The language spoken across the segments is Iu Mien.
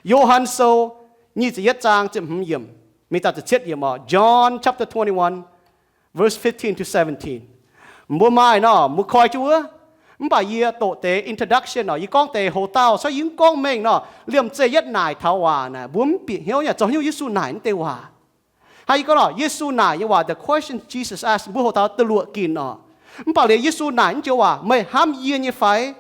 Yo^han Sou nyic ziepc yietv zaang ziepc hmz yiemc mingh taux ziepc cietv yiemc oc. John chapter twenty-one, verse fifteen to seventeen. Mbuo maaih nor, mbuo koi jienv wuov. Mv baac yie doqc deix introduction nor, yie gorngv deix hoc-dauh, se yie mv gorngv mengh nor, liemh zeih yietv naaic taux waac naaic, mbuo mv bieqc hnyouv nyei, zoux haaix nyungc Yesu naaic naaiv deix waac. Hnangv yie gorngv nor, Yesu naaic nyei waac, the question Jesus asked, mbuo hoc-dauh duqv luoqc ginc oc. Mv baac liuz Yesu naaic naaiv joux waac, meih hnamv yie nyei fai?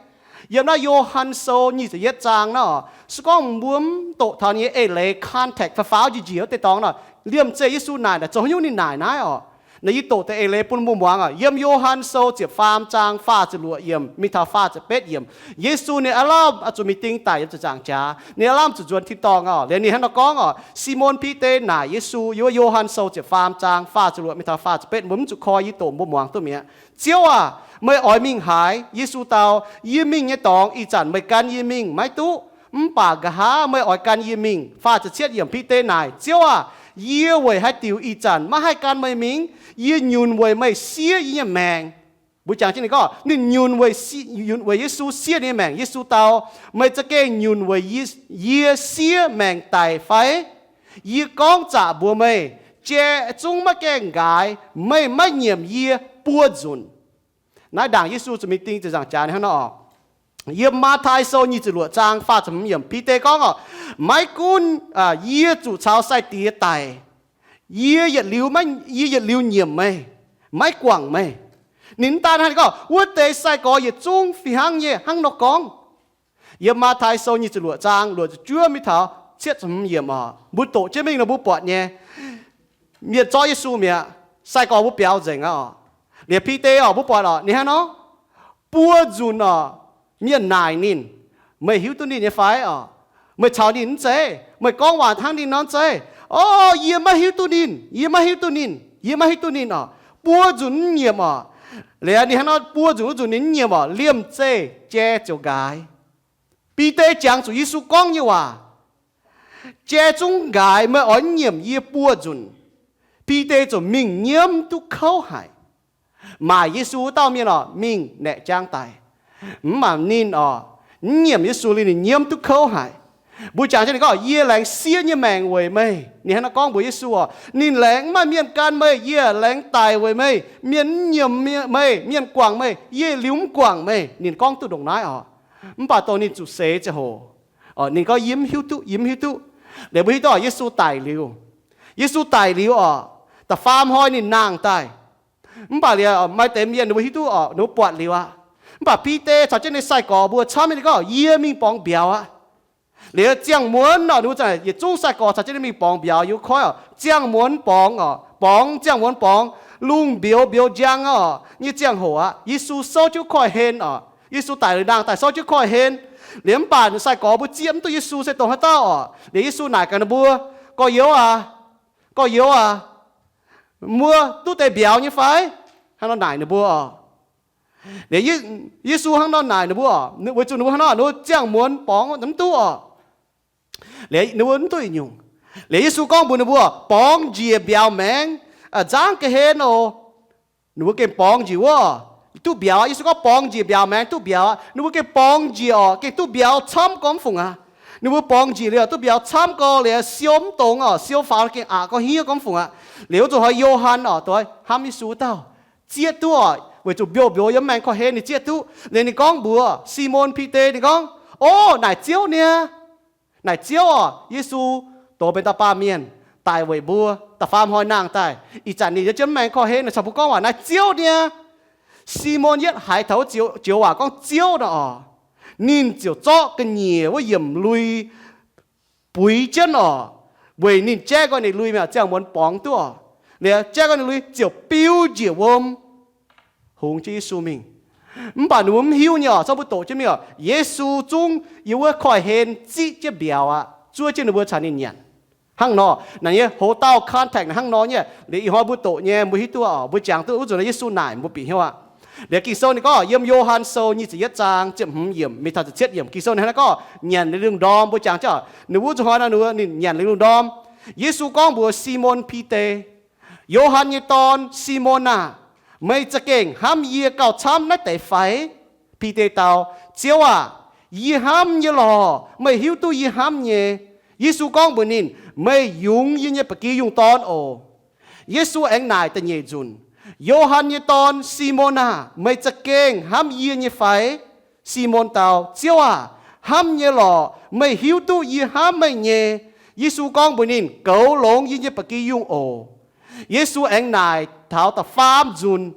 Yiem naaiv Yo^han Sou nyic ziepc yietv zaang naaiv oc, se gorngv mbuo mv doqc taux ninh nyei eix leiz context, faaux faaux njiec njiec wuov deix dorngx nor, liemh zeih Yesu naaic naaic zoux haaix nyungc ninh naaic naaiv oc. Naaiv yie doqc deix eix leiz bun mbuo muangx oc. Yiem Yo^han Sou ziepc faam zaang faah ziepc luoqc yiemc mingh taux faah ziepc betv yiemc, Yesu ninh aav lamh oix zuqc mingh ding daic yiem ziepc nzaangc jaax. Ninh aav lamh zuqc nzuonx tin-dorngh oc. Liuz ninh hnangv nor gorngv oc, Simon Bide naaic Yesu, yiem Yo^han Sou ziepc faam zaang faah ziepc luoqc mingh taux faah ziepc betv, mbuo mv zuqc koi, yie doqc mbuo muangx duqv mi'aqv. Ziouv aac, meih oix mingh haaix? Yesu dau, Yie mingh nyei dorngx ih zanc meih gan yie mingh maiv duqv, mv baac nqa'haav meih oix gan yie mingh. Faah ziepc cietv yiemc, Bide naaic, Ziouv aah! Yie weic haaix diuc ih zanc maiv haih gan meih mingh? Yie nyunc weic meih siev yie nyei maengc. Mbuo jangx jienv ninh gorngv, ninh nyunc weic, nyunc weic Yesu siev ninh nyei maengc. Yesu dau, Meih za'gengh nyunc weic yie siev maengc daic fai? Yie gorngv zaqc mbuox meih, jai zungv maiv gaengh nqaaix, meih maiv nyiemc yie buo nzunc. Naaiv ndaangc Yesu zuqc mingh ding ziepc nzaangc jaax hnangv nor oc. Yiem Matv^tai Sou nyic ziepc luoqc zaang faah ziepc hmz yiemc, Bide gorngv oc, Maiv gunv yie zuqc caux sai-diex daic, yie yietc liuz, yie yietc liuz nyiemc meih, maiv guangc meih. Ninh mv daan hnangv, ninh gorngv, Wuov deix sai-gorx yietc zungv fih hnangv nyei hnangv nor gorngv. Yiem Matv^tai Sou nyic ziepc luoqc zaang luoqc ziepc juov mingh taux cietv ziepc hmz yiemc oc, mbuo doqc jienv mingh nor mbuo buatc nyei, mienh zorqv Yesu mi'aqv. Sai-gorx mbuo biaux nzengc aqv oc. Liuz Bide oc, mbuo buatc oc, ninh hnangv nor, buo nzunc oc, mienh naaic ninh, Meih hiuv duqv ninh nyei fai oc? Meih caux ninh mv zeiz? Meih gorngv waac hnangv ninh nor mv zeiz? Orv, yie maiv hiuv duqv ninh, yie maiv hiuv duqv ninh, yie maiv hiuv duqv ninh oc. Buo nzunc mv nyiemc oc. Liuz ninh hnangv nor buo nzunc wuov nzunc ninh mv nyiemc oc, liemh zeih jai ziouc nqaaix. Bide jangx zuqc Yesu gorngv nyei waac, Jai zungv nqaaix, meih oix mv nyiemc yie buo nzunc. Bide ziouc mingh nyiemv duqv kouv haic. Maaic Yesu wuov dauh mienh oc, mingh naeqc jaang daic. Mv baac ninh oc, mv nyiemc Yesu liuz ninh nyiemv duqv kouv haic. Mbuo jangx jienv ninh gorngv, Yie laengz siev nyei maengc weic meih. Ninh hnangv naaiv gorngv mbuox Yesu oc, Ninh laengz mv maaih mienh gan meih, yie laengz daic weic meih. Mienh mv nyiemc meih, mienh guangc meih, yie liuz mv guangc meih. Ninh gorngv duqv ndongc naaiv oc. Mv baac dongh ninh zuqc seix ziangh hoc, ninh gorngv, Yie mv hiuv duqv, yie mv hiuv duqv. Liuz mbuo hiuv duqv oc, Yesu daic liuz, Yesu daic liuz oc, da'faam hnoi ninh nangh daaih. Mv baac liuz maaih deix mienh ninh mbuo hiuv duqv oc, ninh mbuo buatc liuz aqv. Mv baac Bide caux jienv ninh sai-gorx mbuo camv nyei, ninh gorngv, Yie mingh borngz mbiauz aqv. Liuz ziangh muonz oc, ninh mbuo yietc zungv sai-gorx caux jienv ninh mingh borngz mbiauz, yie koiv oc, ziangh muonz borngz oc, borngz ziangh muonz borngz, lungh mbiouz mbiouz njang oc nyei ziangh hoc aqv, Yesu souv jienv koiv-hlen oc. Yesu daic liuz nangh daaih souv jienv koiv-hlen. Liuz mv baac sai-gorx mbuo zieqv mv duqv Yesu se dongh haaix dauh oc. Liuz Yesu naaic gaax ninh mbuo, Gorx-youz aac, gorx-youz aac, mbuo duqv deix mbiauz nyei fai? Hnangv nor naaic ninh mbuo oc. Liuz Yesu hnangv nor naaic ninh mbuo oc, weic zuqc ninh mbuo hnangv nor, ninh mbuo ziangh muonz borngz mv duqv oc. Liuz ninh mbuo mv duqv yietc nyungc. Liuz Yesu gorngv mbuox ninh mbuo, Borngz njiec mbiauz maengx, nzangv ga'hlen oc. Ninh mbuo gengh borngz njiec wuov, duqv mbiauz. Yesu gorngv, Borngz njiec mbiauz maengx duqv mbiauz aqv. Ninh mbuo gengh borngz njiec oc, gengh duqv mbiauz camv gormx fungc aqv. Ninh mbuo borngz njiec liuz duqv mbiauz camv gorx liuz siou mv dongz oc, siou faaux gengh aqc gorx hniev gormx fungc aqv. Liuz zuqc hnoi Yo^han oc, dongh hnamv Yesu wuov dauh, zieqv duqv oc, weic zuqc mbiouh mbiouh yiem maengx korv-hlen ninh zieqv duqv. Liuz ninh gorngv mbuox Simon Bide, ninh gorngv, O, naaic Ziouv niaa. Naaic Ziouv oc. Yesu dox benx dauh baamh mienh daic weic mbuo, da'faam hnoi nangh daaih. Ih zanc ninh yiem jienv maengx korv-hlen, ninh caux mbuo gorngv waac, naaic Ziouv niaa. Simon yietv haiz taux wuov joux waac gorngv Ziouv nor oc, ninh ziouc zorqv ga'nyiec wuov yiemc lui buix jienv oc, weic ninh jaiv nqoi ninh lui mi'aqv, ziangh muonz borngz duqv oc. Liuz jaiv nqoi ninh lui ziouc biu njiec wuom hungx jienv Yesu mingh. Mv baac ninh mbuo mv hiuv nyei oc, zorqv mbuo doqc jienv mingh oc, Yesu zungv yiem wuov koiv-hlen ziqv jienv mbiauz aqv, zuov jienv ninh mbuo caux ninh nyanc. Hnangv nor, naaiv nyei hoc-dauh context naaic hnangv nor nyei. Liuz ih hnoi mbuo doqc nyei, mbuo hiuv duqv oc, mbuo jangx duqv wuov nzunc naaiv Yesu naaic mbuo bieqc hnyouv aqv. Liuz Ging-Sou ninh gorngv yiem Yo^han Sou nyic ziepc yietv zaang ziepc hmz yiemc mingh taux ziepc cietv yiemc, Ging-Sou ninh hnangv naaiv gorngv nyanc liuz lungh ndorm. Mbuo jangx jienv ninh wuov nzunc hnoi naaiv ninh nyanc liuz lungh ndorm. Yesu gorngv mbuox Simon Bide, Yo^han nyei dorn, Simon aah! Meih za'gengh hnamv yie gauh camv naaiv deix fai? Bide dau, Ziouv aah! Yie hnamv nyei lorqc. Meih hiuv duqv yie hnamv nyei. Yesu gorngv mbuox ninh, Meih yungz yie nyei ba'gi yungh dorn oc. Yesu aengx naaic da'nyeic nzunc, Yo^han nyei dorn, Simon aah! Meih za'gengh hnamv yie nyei fai? Simon dau, Ziouv aah! Hnamv nyei lorqc. Meih hiuv duqv yie hnamv meih nyei. Yesu gorngv mbuox ninh, Goux longx yie nyei ba'gi yungh oc. Yesu aengx naaic taux da'faam nzunc,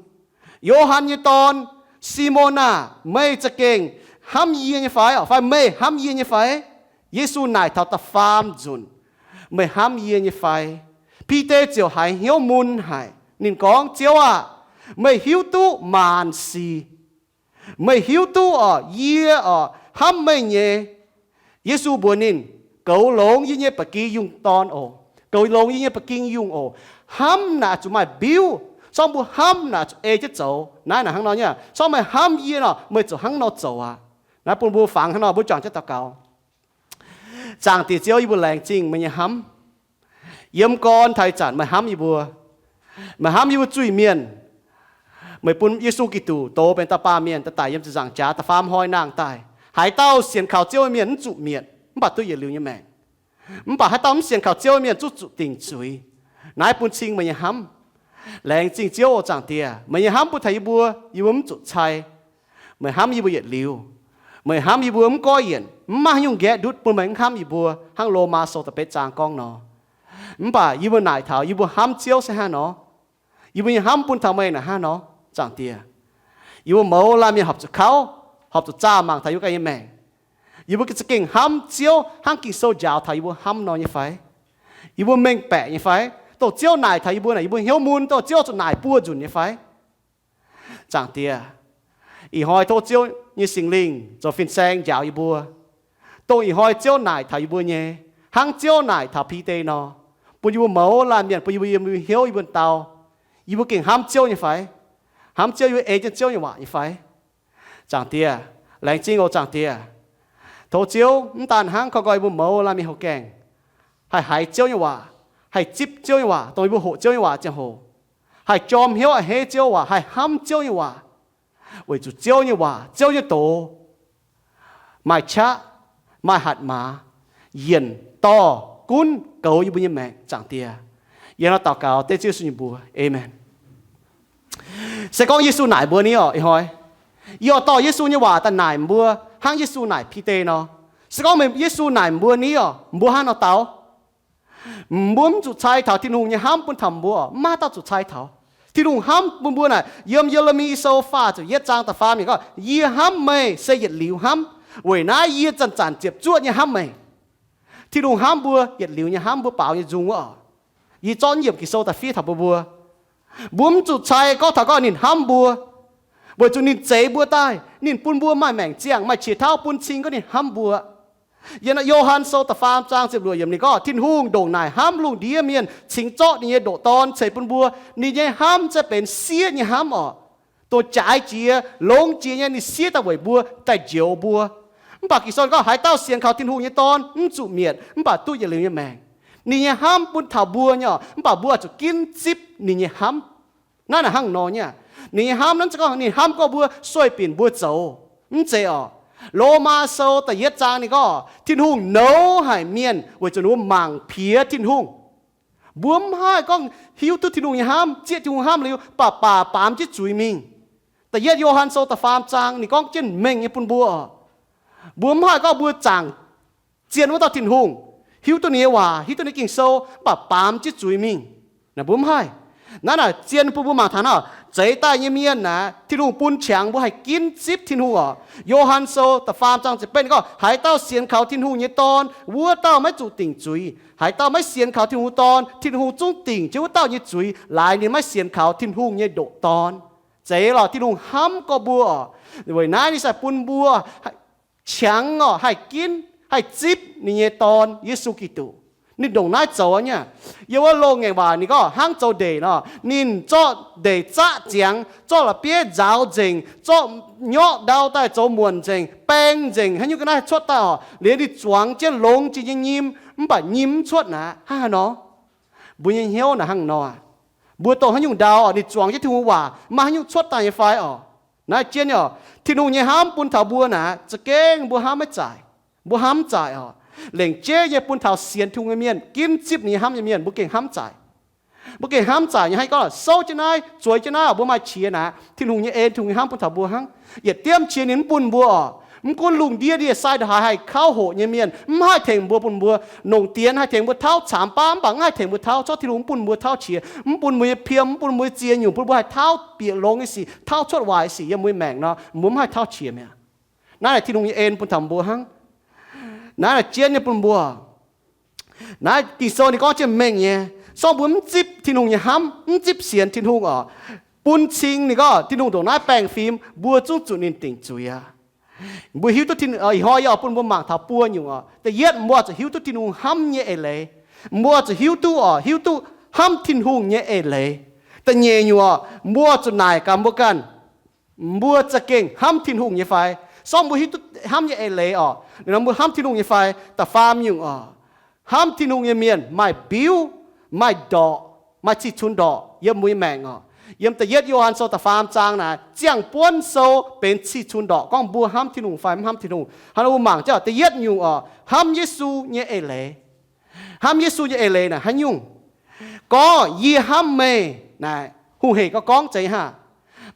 Yo^han nyei dorn, Simon aah! Meih za'gengh hnamv yie nyei fai? Fai meih hnamv yie nyei fai? Yesu naaic taux da'faam nzunc, Meih hnamv yie nyei fai? Bide ziouc haiz hnyouv mun haic. Ninh gorngv, Ziouv aah! Meih hiuv duqv maanc sic. Meih hiuv duqv orqc, yie orqc, hnamv meih nyei. Yesu mbuox ninh, Goux longx yie nyei ba'gi yungh dorn oc. Goux longx yie nyei ba'gi yungh oc. Hnamv naaic zuqc maaih mbiuv. Sorng mbuo hnamv naaic zuqc ei jienv zoux. Naaiv naaic hnangv nor nyei, sorng meih hnamv yie nor, meih ziouc hnangv nor zoux aqv. Naaiv bun mbuo fangx hnangv nor, mbuo juangc jienv daux gaux. Zaangc Diex Ziouv, yie mbuo laengz zingh meih nyei hnamv. Yiem gorn taux ih zanc meih hnamv yie mbuo. Meih hnamv yie mbuo zuiz-mienh. Meih bun Yesu Giduc dox benx dauh baamh mienh daaih daic yiem ziepc nzaangc jaax da'faam hnoi nangh daaih. Haaix dauh sienx kaux Ziouv nyei mienh mv zuqc mietc, mv baac duqv yietc liuz nyei maengc. Mv baac haaix dauh mv sienx kaux Ziouv nyei mienh zungv zuqc dingc zuiz. Naaiv bun cing meih nyei hnamv. Laengz zingh Ziouv oc, Zaangc Diex, meih nyei hnamv bun taux yie mbuo, yie mbuo mv zuqc cai. Meih hnamv yie mbuo yietc liuz. Meih hnamv yie mbuo mv goiv yienc, mv maaih haaix nyungc nqaeqv ndutv bun meih mv hnamv yie mbuo, hnangv Lomaa Sou da'betv zaang gorngv nor. Mv baac yie mbuo naaic taux yie mbuo hnamv Ziouv se hnangv nor. Yie mbuo nyei hnamv bun taux meih naaic hnangv nor, Zaangc Diex. Yie mbuo mouz laanh mienh horpc zuqc kauv, horpc zuqc zaah mangc taux yie mbuo ganh nyei maengc. Yie mbuo za'gengh hnamv Ziouv hnangv Ging-Sou njaaux taux yie mbuo hnamv nor nyei fai? Yie mbuo mengh baeqc nyei fai? Dongh Ziouv naaic taux yie mbuo naaic, yie mbuo hnyouv mun, dongh Ziouv zuqc naaic buo nzunc nyei fai? Zaangc Diex, ih hnoi tov Ziouv nyei Singx Lingh zoux fin-saeng njaaux yie mbuo. Dongh ih hnoi Ziouv naaic taux yie mbuo nyei, hnangv Ziouv naaic taux Bide nor, bun yie mbuo mouz laanh mienh, bun yie mbuo yiem hnyouv yie mbuo dau, yie mbuo gengh hnamv Ziouv nyei fai? Hnamv Ziouv, yie mbuo ei jienv Ziouv nyei waac nyei fai? Zaangc Diex, laengz zingh oc, Zaangc Diex. Tov Ziouv mv daan hnangv koi nqoi yie mbuo mouz laanh mienh houh gaengh haih haiz Ziouv nyei waac, haih zipv Ziouv nyei waac, dongh yie mbuo hoqc Ziouv nyei waac ziangh hoc, haih jorm hnyouv a'hneiv Ziouv waac, haih hnamv Ziouv nyei waac. Weic zuqc Ziouv nyei waac, Ziouv nyei doz maaih qaqv, maaih hatc maaz, yienc, dorh, gunv, goux yie mbuo nyei maengc, Zaangc Diex. Yie hnangv nor daux gaux dengv Ziouv Yesu nyei mbuox, aamen. Se gorngv Yesu naaic mbuo ni oc, ih hnoi yie oix dorh Yesu nyei waac daaih naaic mbuo hnangv Yesu naaic Bide nor. Se gorngv meih Yesu naaic mbuo ni oc, mbuo hnangv nor daux? Mbuo mv zuqc cai taux Tin-Hungh nyei hnamv bun taux mbuo, mv maaih dauh zuqc cai taux. Tin-Hungh hnamv bun mbuo naaic, yiem Ye^le^mi Sou faah ziepc yietv zaang da'faam yiemc gorngv, Yie hnamv meih se yietc liuz hnamv. Weic naaiv yie zanc-zanc ziepc zuoqv nyei hnamv meih. Tin-Hungh hnamv mbuo yietc liuz nyei hnamv, mbuo baaux nyei nzung wuov oc. Yie zorqv yiemc Ging-Sou daaih fiev taux mbuo mbuo. Mbuo mv zuqc cai gorngv taux gorngv ninh hnamv mbuo, weic zuqc ninh zeix mbuo daaih, ninh bun mbuo maaih maengc ziangh, maaih qiex tauv bun cing gorngv ninh hnamv mbuo. Yiem Yo^han Sou da'faam zaang ziepc luoqc yiemc ninh gorngv, Tin-Hungh ndongc naaic hnamv lungh ndiev mienh cingx zorqv ninh nyei ndoqc Dorn ceix bun mbuo. Ninh nyei hnamv se benx siev nyei hnamv oc. Dongh jaaix jiex, longx jiex nyei, ninh siev daaih weic mbuo, daaih njoux mbuo. Mv baac Ging-Sou gorngv, haaix dauh sienx kaux Tin-Hungh nyei Dorn mv zuqc mietc, mv baac duqv yietc liuz nyei maengc. Ninh nyei hnamv bun taux mbuo nyei oc, mv baac mbuo oix zuqc ginv zipv ninh nyei hnamv. Naaiv naaic hnangv nor nyei. Ninh nyei hnamv naaiv se gorngv ninh hnamv gorngv mbuo sueih binc mbuo zoux. Mv zeiz oc. Lomaa Sou da'yietv zaang ninh gorngv, Tin-Hungh nouz haic mienh weic zuqc ninh mbuo mangc piex Tin-Hungh. Mbuo mv haih gorngv hiuv duqv Tin-Hungh nyei hnamv, zieqv Tin-Hungh hnamv liuz, mv baac baac baamz jienv zuiz mingh. Da'yietv Yo^han Sou da'faam zaang ninh gorngv jienv mengh nyei bun mbuo oc. Mbuo mv haih gorngv mbuo zaangc zien wuov dauh Tin-Hungh, hiuv duqv ninh nyei waac, hiuv duqv ninh Ging-Sou, mv baac baamz jienv zuiz mingh. Naaic mbuo mv haih. Naaiv naaic zien bun mbuo mangc taux naaiv, zeix daaih nyei mienh naaic, Tin-Hungh bun qangx mbuo haih ginv zipv Tin-Hungh oc. Yo^han Sou da'faam zaang ziepc betv gorngv, haaix dauh sienx kaux Tin-Hungh nyei Dorn, wuov dauh maiv zuqc dingc zuiz. Haaix dauh maiv sienx kaux Tin-Hungh Dorn, Tin-Hungh zungv dingc jienv wuov dauh nyei zuiz, laaix ninh maiv sienx kaux Tin-Hungh nyei ndoqc Dorn. Zeiz lorqc, Tin-Hungh hnamv gorx mbuo oc. Weic naaiv ninh sai bun mbuo qangx oc, haih ginv, haih zipv ninh nyei Dorn, Yesu Giduc. Ninh ndongc naaiv zoux nyei. Yiem wuov loz-ngaengc waac ninh gorngv hnangv zoux ndeic nor, ninh zorqv ndeic zaqv ziangx, zorqv la'bieiv nzaaux nzengc, zorqv nyorqv ndau daaih zoux muonc nzengc, baeng nzengc, haaix nyungc ga'naaiv cuotv daaih oc. Liuz ninh zuangx jienv longx jiex nyei nyim, mv baac nyim mv cuotv naaic, hnangv haaix nor? Mbuo nyei hnyouv naaic hnangv nor aqv. Mbuo dongh haaix nyungc ndau oc, ninh zuangx jienv Tin-Hungh waac, maaih haaix nyungc cuotv daaih nyei fai oc? Naaiv jienv nyei oc, Tin-Hungh nyei hnamv bun taux mbuo naaic, za'gengh mbuo hnamv maiv zaaic. Mbuo hnamv maiv zaaic oc. Lengc jeiv nyei bun taux sienx Tin-Hungh nyei mienh, ginv zipv ninh nyei hnamv nyei mienh, mbuo gengh hnamv zaic. Mbuo gengh hnamv zaic nyei hnangv gorngv, souv jienv naaiv, zueiz jienv naaiv, mbuo maaih qiex naaic, Tin-Hungh nyei en, Tin-Hungh nyei hnamv bun taux mbuo hnangv. Yietc diemv qiex ninh mv bun mbuo oc. Mv gunv lungh ndiev ndie-sai ndongc haaix haih kauv hoqc nyei mienh, mv haih tengx mbuo, bun mbuo nongc dienx haih tengx mbuo tauv caamx baav, mv baac mv haih tengx mbuo tauv, corc Tin-Hungh mv bun mbuo tauv qiex, mv bun mbuo nyei piem, mv bun mbuo nyei ziex nyungc, bun mbuo haih tauv bieqc longx nyei sic, tauv cuotv waaic sic yiem mbuo nyei maengc nor, mbuo mv haih tauv qiex mi'aqv. Naaiv naaic Tin-Hungh nyei en bun taux mbuo hnangv. Naaiv naaic jienv nyei bun mbuo. Naaiv Ging-Sou ninh gorngv jienv mengh nyei, sorng mbuo mv zipv Tin-Hungh nyei hnamv, mv zipv sienx Tin-Hungh oc, bun cing ninh gorngv Tin-Hungh ndongc naaiv baengh fim, mbuo zungv zuqc ninh dingc zuiz aqv. Mbuo hiuv duqv, ih hnoi yie oix bun mbuo mangc taux buo nyungc oc. Da'yietv, mbuo zuqc hiuv duqv Tin-Hungh hnamv nyei eix leiz. Mbuo zuqc hiuv duqv oc, hiuv duqv hnamv Tin-Hungh nyei eix leiz. Da'nyeic nyungc oc, mbuo zuqc naaic gaax mbuo ganh, mbuo za'gengh hnamv Tin-Hungh nyei fai? Sorng mbuo hiuv duqv hnamv nyei eix leiz oc, ninh nor mbuo hnamv Tin-Hungh nyei fai? Da'faam nyungc oc, hnamv Tin-Hungh nyei mienh maaih mbiuv, maaih ndorqc, maaih cih cunx ndorqc yiem mbuo nyei maengc oc. Yiem da'yietv Yo^han Sou da'faam zaang naaic, ziangh buonv sou benx cih cunx ndorqc gorngv mbuo hnamv Tin-Hungh fai mv hnamv Tin-Hungh. Hnangv nor mbuo mangc jienv da'yietv nyungc oc, hnamv Yesu nyei eix leiz. Hnamv Yesu nyei eix leiz naaic haaix nyungc? Gorngv yie hnamv meih naaic hungh hec gorngv gorngv zeiz haah?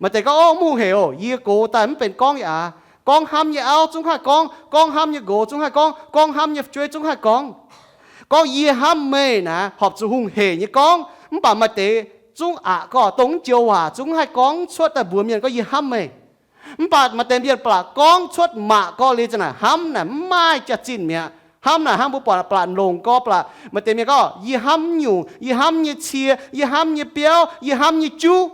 Maaih deix gorngv, Ov, mv hungh hec oc, yie gox daaih mv benx gorngv yaac aqv. Gorngv hnamv nyei auv zungv haih gorngv, gorngv hnamv nyei nqox zungv haih gorngv, gorngv hnamv nyei fu'jueiv zungv haih gorngv. Gorngv yie hnamv meih naaic horpc zuqc hungh hec nyei gorngv, mv baac maaih deix zungv aqc gorngv, dongh mv joux waac zungv haih gorngv cuotv daaih mbuox mienh gorngv yie hnamv meih. Mv baac maaih deix mienh ba'laqc gorngv cuotv mangc gorngv liuz za'naaic hnamv naaic mv maaih jaax-zinh mi'aqv. Hnamv naaic hnangv mbuo buatc ba'laqc longc gorx ba'laqc, maaih deix mienh gorngv, Yie hnamv nyungc, yie hnamv nyei cie, yie hnamv nyei biauv, yie hnamv nyei juv.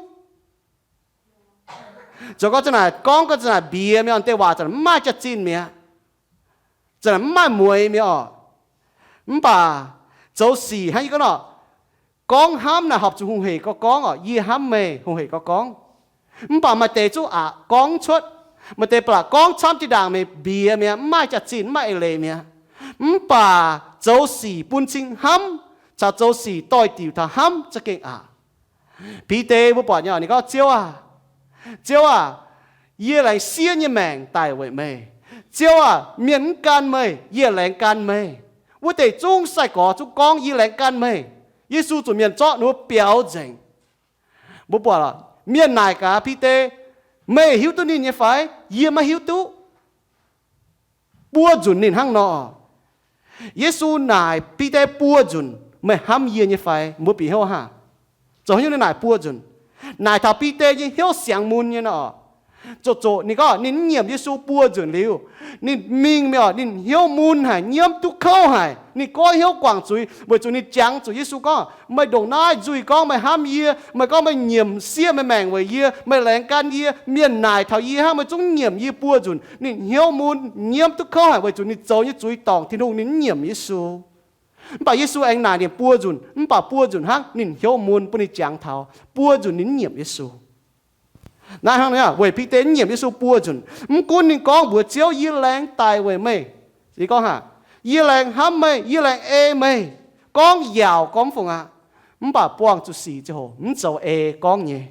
Zoux gorngv za'naaic, gorngv gorngv za'naaic mbiex mi'aqv, deix waac za'naaic mv maaih jaax-zinh mi'aqv, za'naaic mv maaih mueiz mi'aqv oc. Mv baac zoux sic hnangv yie gorngv nor, gorngv hnamv naaic horpc zuqc hungh hec gorngv gorngv oc, yie hnamv meih hungh hec gorngv gorngv. Mv baac maaih deix zungv aqc gorngv cuotv, maaih deix ba'laqc gorngv camv jiex ndaangc mi'aqv, mbiex mi'aqv, mv maaih jaax-zinh, mv maaih eix leiz mi'aqv. Mv baac zoux sic bun cing hnamv caux zoux sic doix-diuc taux hnamv za'gengh aqc. Bide mbuo buatc nyei, ninh gorngv, Ziouv aah! Ziouv aah! Yie laengz siev nyei maengc daic weic meih. Ziouv aah! Mienh mv gan meih, yie laengz gan meih. Wuov deix zungv sai-gorx zungv gorngv, Yie laengz gan meih. Yesu zuqc mienh zorqv ninh mbuo biaux nzengc. Mbuo buatc mienh naaic gaax Bide, Meih hiuv duqv ninh nyei fai? Yie maiv hiuv duqv. Buo nzunc ninh hnangv nor. Yesu naaic Bide buo nzunc, Meih hnamv yie nyei fai? Mbuo bieqc hnyouv haah? Zoux haaix nyungc ninh naaic buo nzunc? Naaic taux Bide nyei hnyouv siangx mun nyei nor. Zoqc zoqc ninh gorngv ninh mv nyiemc Yesu buo nzunc liuz, ninh mingh mi'aqv, ninh hnyouv mun haic, nyiemv duqv kouv haic. Ninh goiv hnyouv guangc zuiz weic zuqc ninh jangx zuqc Yesu gorngv, Meih ndongc naaiv nzuih gorngv meih hnamv yie, meih gorngv meih nyiemc siev meih maengc weic yie, meih laengz gan yie. Mienh naaic taux yie hnangv, meih zungv nyiemc yie buo nzunc. Ninh hnyouv mun nyiemv duqv kouv haic weic zuqc ninh zoux nyei zuiz dorngc Tin-Hungh, ninh mv nyiemc Yesu. Mv baac Yesu aengx naaic ninh buo nzunc, mv baac buo nzunc hnangv ninh hnyouv mun bun ninh jangx taux buo nzunc ninh mv nyiemc Yesu. Naaiv hnangv nor, weic Bide mv nyiemc Yesu buo nzunc, mv gunv ninh gorngv mbuox Ziouv, Yie laengz daic weic meih. Yie gorngv haah? Yie laengz hnamv meih, yie laengz ei meih. Gorngv yaauc gorngv mv fungc aqv. Mv baac buangh zuqc sic ziangh hoc mv zoux ei gorngv nyei.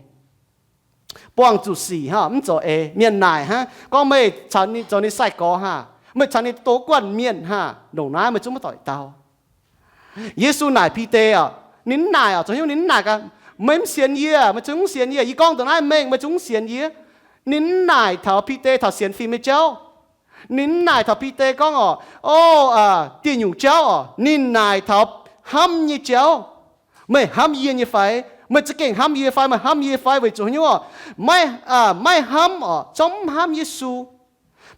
Buangh zuqc sic hnangv mv zoux ei. Mienh naaic hnangv gorngv, Meih caux ninh zoux ninh sai-gorx haah? Meih caux ninh douz guanh mienh haah? Ndongc naaiv meih zungv maiv doic dau. Yesu naaic Bide oc, ninh mv naaic oc, zoux haaix nyungc ninh mv naaic gaax, Meih mv sienx yie, meih zungv mv sienx yie. Yie gorngv ndongc naaiv mengh, meih zungv mv sienx yie. Ninh mv naaic taux Bide taux sienx fim nyei jauv. Ninh mv naaic taux Bide gorngv oc, O, dieh nyungc jauv oc. Ninh naaic taux hnamv nyei jauv. Meih hnamv yie nyei fai? Meih za'gengh hnamv yie fai? Meih hnamv yie fai? Weic zuqc haaix nyungc oc? Maiv, maiv hnamv oc, zorngv mv hnamv Yesu.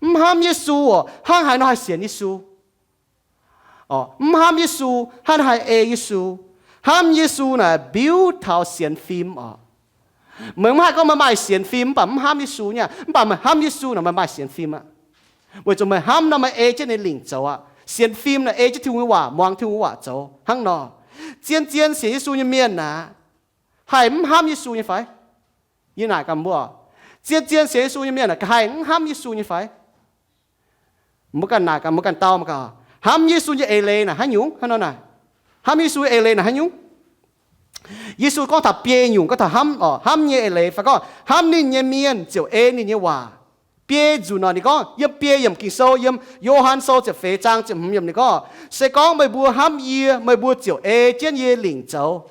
Mv hnamv Yesu oc, hnangv haaix nor haih sienx Yesu? Mv hnamv Yesu, hnangv haaix haih ei Yesu? Hnamv Yesu naaic mbiuv taux sienx fim oc. Meih mv haih gorngv meih maaih sienx fim mv baac mv hnamv Yesu nyei aqv. Mv baac meih hnamv Yesu naaic meih maaih sienx fim aqv. Weic zuqc meih hnamv nor meih ei jienv ninh lingc zoux aqv. Sienx fim naaic ei jienv Tin-Hungh nyei waac, muangx Tin-Hungh nyei waac zoux hnangv nor. Zien-zien sienx Yesu nyei mienh naaic haih mv hnamv Yesu nyei fai? Yie naaic gaax mbuo, zien-zien sienx Yesu nyei mienh naaic haih mv hnamv Yesu nyei fai? Mbuo ganh naaic gaax, mbuo ganh dau mangc gaax, hnamv Yesu nyei eix leiz naaic haaix nyungc? Hnangv nor naaic, hnamv Yesu eix leiz naaic haaix nyungc? Yesu gorngv taux biei nyungc, gorngv taux hnamv oc, hnamv nyei eix leiz fai gorngv hnamv ninh nyei mienh ziouc ei ninh nyei waac. Biei nzunc nor ninh gorngv, yiem biei yiemc Ging-Sou, yiem Yo^han Sou ziepc feix zaang ziepc hmz yiemc ninh gorngv, se gorngv meih mbuo hnamv yie, meih mbuo ziouc ei jienv yie lingc zoux.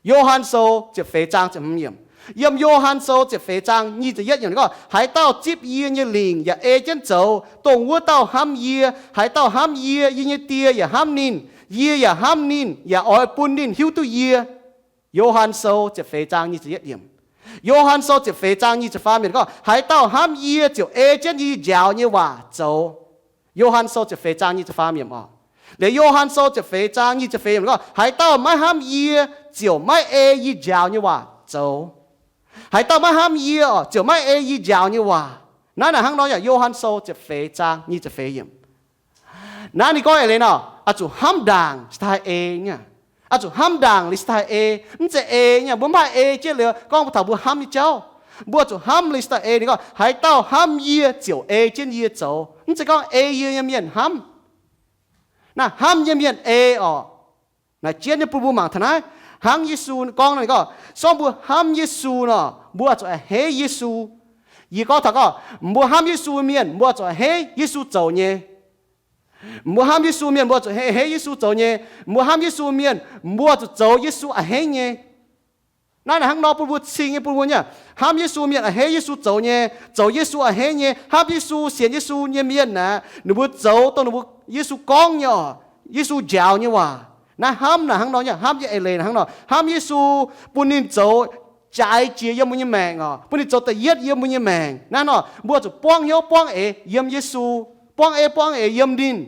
Yo^han Sou ziepc feix zaang ziepc hmz yiemc. Yiem Yo^han Sou ziepc feix zaang nyic ziepc yietv yiemc ninh gorngv, haaix dauh zipv yie nyei lingc yaac ei jienv zoux, dongh wuov dauh hnamv yie. Haaix dauh hnamv yie, yie nyei Die yaac hnamv ninh. Yie yaac hnamv ninh, yaac oix bun ninh hiuv duqv yie. Yo^han Sou ziepc feix zaang nyic ziepc yietv yiemc. Yo^han Sou ziepc feix zaang nyic ziepc faam yiemc gorngv, haaix dauh hnamv yie ziouc ei jienv yie njaaux nyei waac zoux. Yo^han Sou ziepc feix zaang nyic ziepc faam yiemc oc. Liuz Yo^han Sou ziepc feix zaang nyic ziepc feix yiemc gorngv, haaix dauh maiv hnamv yie ziouc maiv ei yie njaaux nyei waac zoux. Haaix dauh maiv hnamv yie oc, ziouc maiv ei yie njaaux nyei waac. Naaiv naaic hnangv nor yaac Yo^han Sou ziepc feix zaang nyic ziepc feix yiemc. Naaiv ninh gorngv eix leiz nor, oix zuqc hnamv ndaangc cingx daaih ei nyei. Oix zuqc hnamv ndaangc liuz cingx daaih ei. Mv zeiz ei nyei, mbuo mv haih ei jienv liuz gorngv mbuo taux mbuo hnamv nyei jauv. Mbuo oix zuqc hnamv liuz cingx daaih ei. Ninh gorngv, haaix dauh hnamv yie ziouc ei jienv yie zoux. Mv zeiz gorngv ei yie nyei mienh hnamv. Naaiv hnamv nyei mienh ei oc. Naaic jienv nyei bun mbuo mangc taux naaiv. Hnangv Yesu gorngv nor, ninh gorngv, se gorngv mbuo hnamv Yesu nor, mbuo oix zuqc a'hneiv Yesu. Yie gorngv taux gorngv, mbuo hnamv Yesu mienh, mbuo oix zuqc a'hneiv Yesu zoux nyei. Mbuo hnamv Yesu mienh, mbuo oix zuqc a'hneiv Yesu zoux nyei. Mbuo hnamv Yesu mienh, mbuo oix zuqc zoux Yesu a'hneiv nyei. Naaiv naaic hnangv nor bun mbuo cing nyei bun mbuo nyei. Hnamv Yesu mienh a'hneiv Yesu zoux nyei, zoux Yesu a'hneiv nyei. Hnamv Yesu, sienx Yesu nyei mienh aeqv, ninh mbuo zoux dongh ninh mbuo, Yesu gorngv nyei oc, Yesu njaaux nyei waac. Naaiv hnamv naaic hnangv nor nyei, hnamv nyei eix leiz hnangv nor. Hnamv Yesu, bun ninh zoux jaaix jiex yiem mbuo nyei maengc oc, bun ninh zoux da'yietv yiem mbuo nyei maengc. Naaiv nor mbuo zuqc buangv hnyouv buangv eix yiem Yesu, buangv ei buangv eix yiem ninh.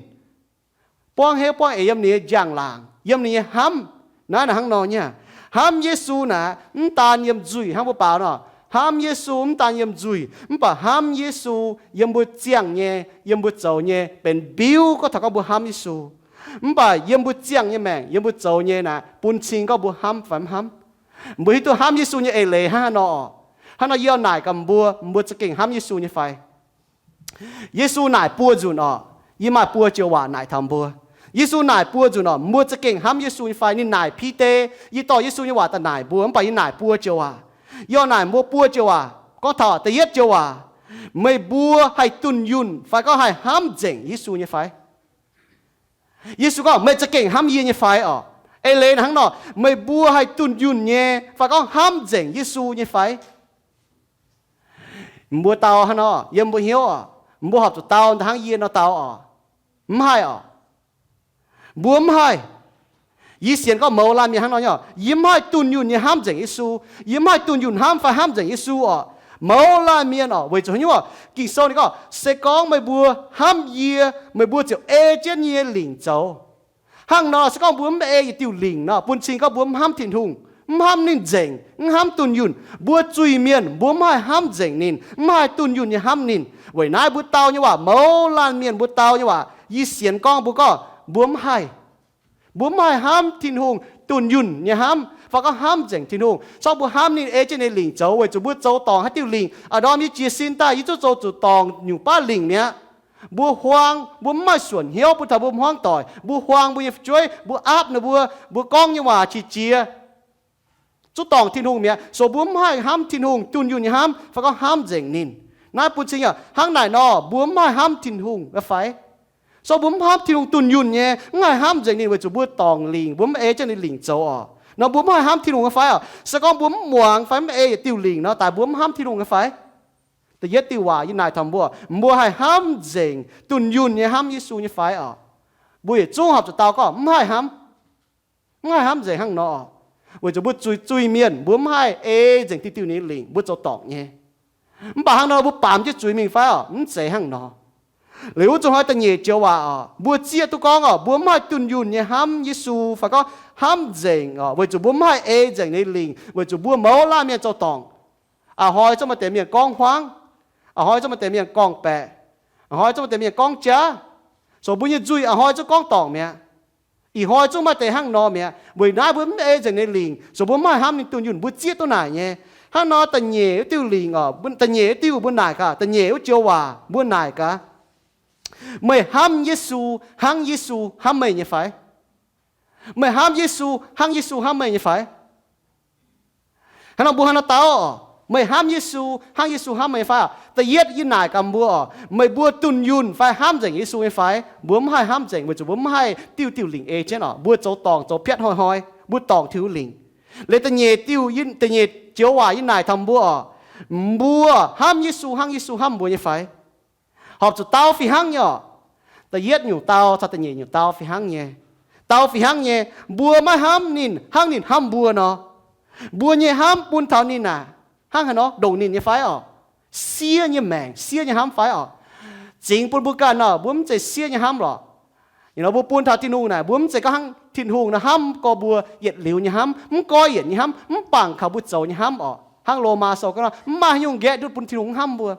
Buangv hnyouv buangv eix yiem ninh nyei njang-laangc, yiem ninh nyei hnamv. Naaiv naaic hnangv nor nyei. Hnamv Yesu naaic mv daan yiem nzuih hnangv mbuo baaux nor. Hnamv Yesu mv daan yiem nzuih, mv baac hnamv Yesu yiem mbuo ziangh nyei, yiem mbuo zoux nyei benx mbiuv gorngv taux gorngv mbuo hnamv Yesu. Mv baac yiem mbuo ziangh nyei maengc, yiem mbuo zoux nyei naaic bun cing gorngv mbuo hnamv fai mv hnamv. Mbuo hiuv duqv hnamv Yesu nyei eix leiz hnangv haaix nor oc. Hnangv nor yie naaic gaax mbuo, mbuo za'gengh hnamv Yesu nyei fai? Yesu naaic buo nzunc oc. Yie maaih buo joux waac naaic taux mbuo. Yesu naaic buo nzunc oc, mbuo za'gengh hnamv Yesu nyei fai? Ninh naaic Bide, yie dorh Yesu nyei waac daaih naaic mbuo, mv baac yie naaic buo joux waac. Yie naaic mbuo buo joux waac. Gorngv taux da'yietv joux waac, meih mbuo haih dunh yunh fai gorngv haih hnamv nzengc Yesu nyei fai? Yesu gorngv, meih za'gengh hnamv yie nyei fai oc? Eix leiz hnangv nor, meih mbuo haih dunh yunh nyei fai gorngv hnamv nzengc Yesu nyei fai? Mbuo dau hnangv nor, yiem mbuo hnyouv oc, mbuo horpc zuqc dau hnangv yie nor dau oc. Mv haih oc. Mbuo mv haih. Yie sienx gorngv mouz laanh mienh hnangv nor nyei oc. Yie mv haih dunh yunh nyei hnamv nzengc Yesu. Yie mv haih dunh yunh hnamv fai hnamv nzengc Yesu oc. Mouz laanh mienh oc, weic zuqc haaix nyungc oc? Ging-Sou ninh gorngv, se gorngv meih mbuo hnamv yie, meih mbuo ziouc ei jienv yie nyei lingc zoux. Hnangv nor, se gorngv mbuo mv ei yietc diuh lingc nor, bun cing gorngv mbuo mv hnamv Tin-Hungh, mv hnamv ninh nzengc, mv hnamv dunh yunh. Mbuo zuiz-mienh mbuo mv haih hnamv nzengc ninh, mv haih dunh yunh nyei hnamv ninh. Weic naaiv mbuo dau nyei waac, mouz laanh mienh mbuo dau nyei waac, yie sienx gorngv mbuo gorngv mbuo mv haih. Mbuo mv haih hnamv Tin-Hungh dunh yunh nyei hnamv fai gorngv hnamv nzengc Tin-Hungh. Corc mbuo hnamv ninh ei jienv ninh lingc zoux weic zuqc mbuo zoux dorngc haaix diuh lingc. A'ndorm yie jiez sin daaih yie zungv zoux zuqc dorngc nyungc baav lingc mi'aqv. Mbuo huaang, mbuo mv maaih suonc hnyouv bun taux mbuo hmuangv doic. Mbuo huaang mbuo nyei fu'jueiv, mbuo aapv ninh mbuo, mbuo gorngv nyei waac qiex jiez, zungv dorngc Tin-Hungh mi'aqv. So mbuo mv haih hnamv Tin-Hungh dunh yunh nyei hnamv fai gorngv hnamv nzengc ninh. Naaiv bun cing yaac hnangv naaic nor, mbuo mv haih hnamv Tin-Hungh nyei fai? So mbuo mv hnamv Tin-Hungh dunh yunh nyei, mv haih hnamv nzengc ninh weic zuqc mbuo dorngc lingc, mbuo mv ei jienv ninh lingc zoux oc. Nor mbuo mv haih hnamv Tin-Hungh nyei fai oc? Se gorngv mbuo mv muangx fai mv ei yietc diuh lingc nor, daaih mbuo mv hnamv Tin-Hungh nyei fai? Da'yietv diuh waac yie naaic taux mbuo, mbuo haih hnamv nzengc dunh yunh nyei hnamv Yesu nyei fai oc? Mbuo yietc zungv horpc zuqc dau gorngv mv haih hnamv. Mv haih hnamv nzengc hnangv nor oc. Weic zuqc mbuo zuiz, zuiz mienh mbuo mv haih ei nzengc diuh diuh ninh nyei lingc, mbuo zoux dorngc nyei. Mv baac hnangv nor mbuo baamz jienv zuiz mingh fai oc? Mv zeiz hnangv nor. Liuz wuov zuqc hnoi da'nyeic joux waac oc, mbuo zieqv duqv gorngv oc, mbuo mv haih dunh yunh nyei hnamv Yesu fai gorngv hnamv nzengc oc, weic zuqc mbuo mv haih ei nzengc ninh nyei lingc, weic zuqc mbuo mouz laanh mienh zoux dorngc. A'hnoi zungv maaih deix mienh gorngv hmuangv. A'hnoi zungv maaih deix mienh gorngv-baeqc. A'hnoi zungv maaih deix mienh gorngv jaav. So mbuo nyei nzuih a'hnoi zungv gorngv dorngc mi'aqv. Ih hnoi zungv maaih deix hnangv nor mi'aqv. Weic naaiv mbuo mv ei nzengc ninh nyei lingc, so mbuo mv haih hnamv ninh dunh yunh. Mbuo zieqv duqv naaic nyei. Hnangv nor da'nyeic wuov diuh lingc oc, da'nyeic wuov diuh mbuo naaic gaax, da'nyeic wuov joux waac mbuo naaic gaax, meih hnamv Yesu hnangv Yesu hnamv meih nyei fai? Meih hnamv Yesu hnangv Yesu hnamv meih nyei fai? Hnangv nor mbuo hnangv nor dau oc. Meih hnamv Yesu hnangv Yesu hnamv meih nyei fai oc? Da'yietv yie naaic gaax mbuo oc, meih mbuo dunh yunh fai hnamv nzengc Yesu nyei fai? Mbuo mv haih hnamv nzengc weic zuqc mbuo mv haih diuh diuh lingc ei jienv oc. Mbuo zoux dorngc zoux piatv hnoi-hnoi, mbuo dorngc Tin-Hungh lingc. Liuz da'nyeic diuh, da'nyeic joux waac yie naaic taux mbuo oc, mbuo hnamv Yesu hnangv Yesu hnamv mbuo nyei fai? Horpc zuqc dau fih hnangv nyei oc. Da'yietv nyungc dau caux da'nyeic nyungc dau fih hnangv nyei. Dau fih hnangv nyei, mbuo maiv hnamv ninh hnangv ninh hnamv mbuo nor, mbuo nyei hnamv bun taux ninh naaic hnangv haaix nor? Ndongc ninh nyei fai oc? Siev nyei maengc, siev nyei hnamv fai oc? Zingx bun mbuo ganh nor, mbuo mv zeiz siev nyei hnamv lorqc. Ih nor mbuo bun taux Tin-Hungh naaic, mbuo mv zeiz gorngv hnangv Tin-Hungh nor hnamv gorx mbuo yietc liuz nyei hnamv, mv goiv yienc nyei hnamv, mv bangc kaux mbuo zoux nyei hnamv oc. Hnangv Lomaa Sou gorngv nor, mv maaih haaix nyungc nqaeqv ndutv bun Tin-Hungh hnamv mbuo.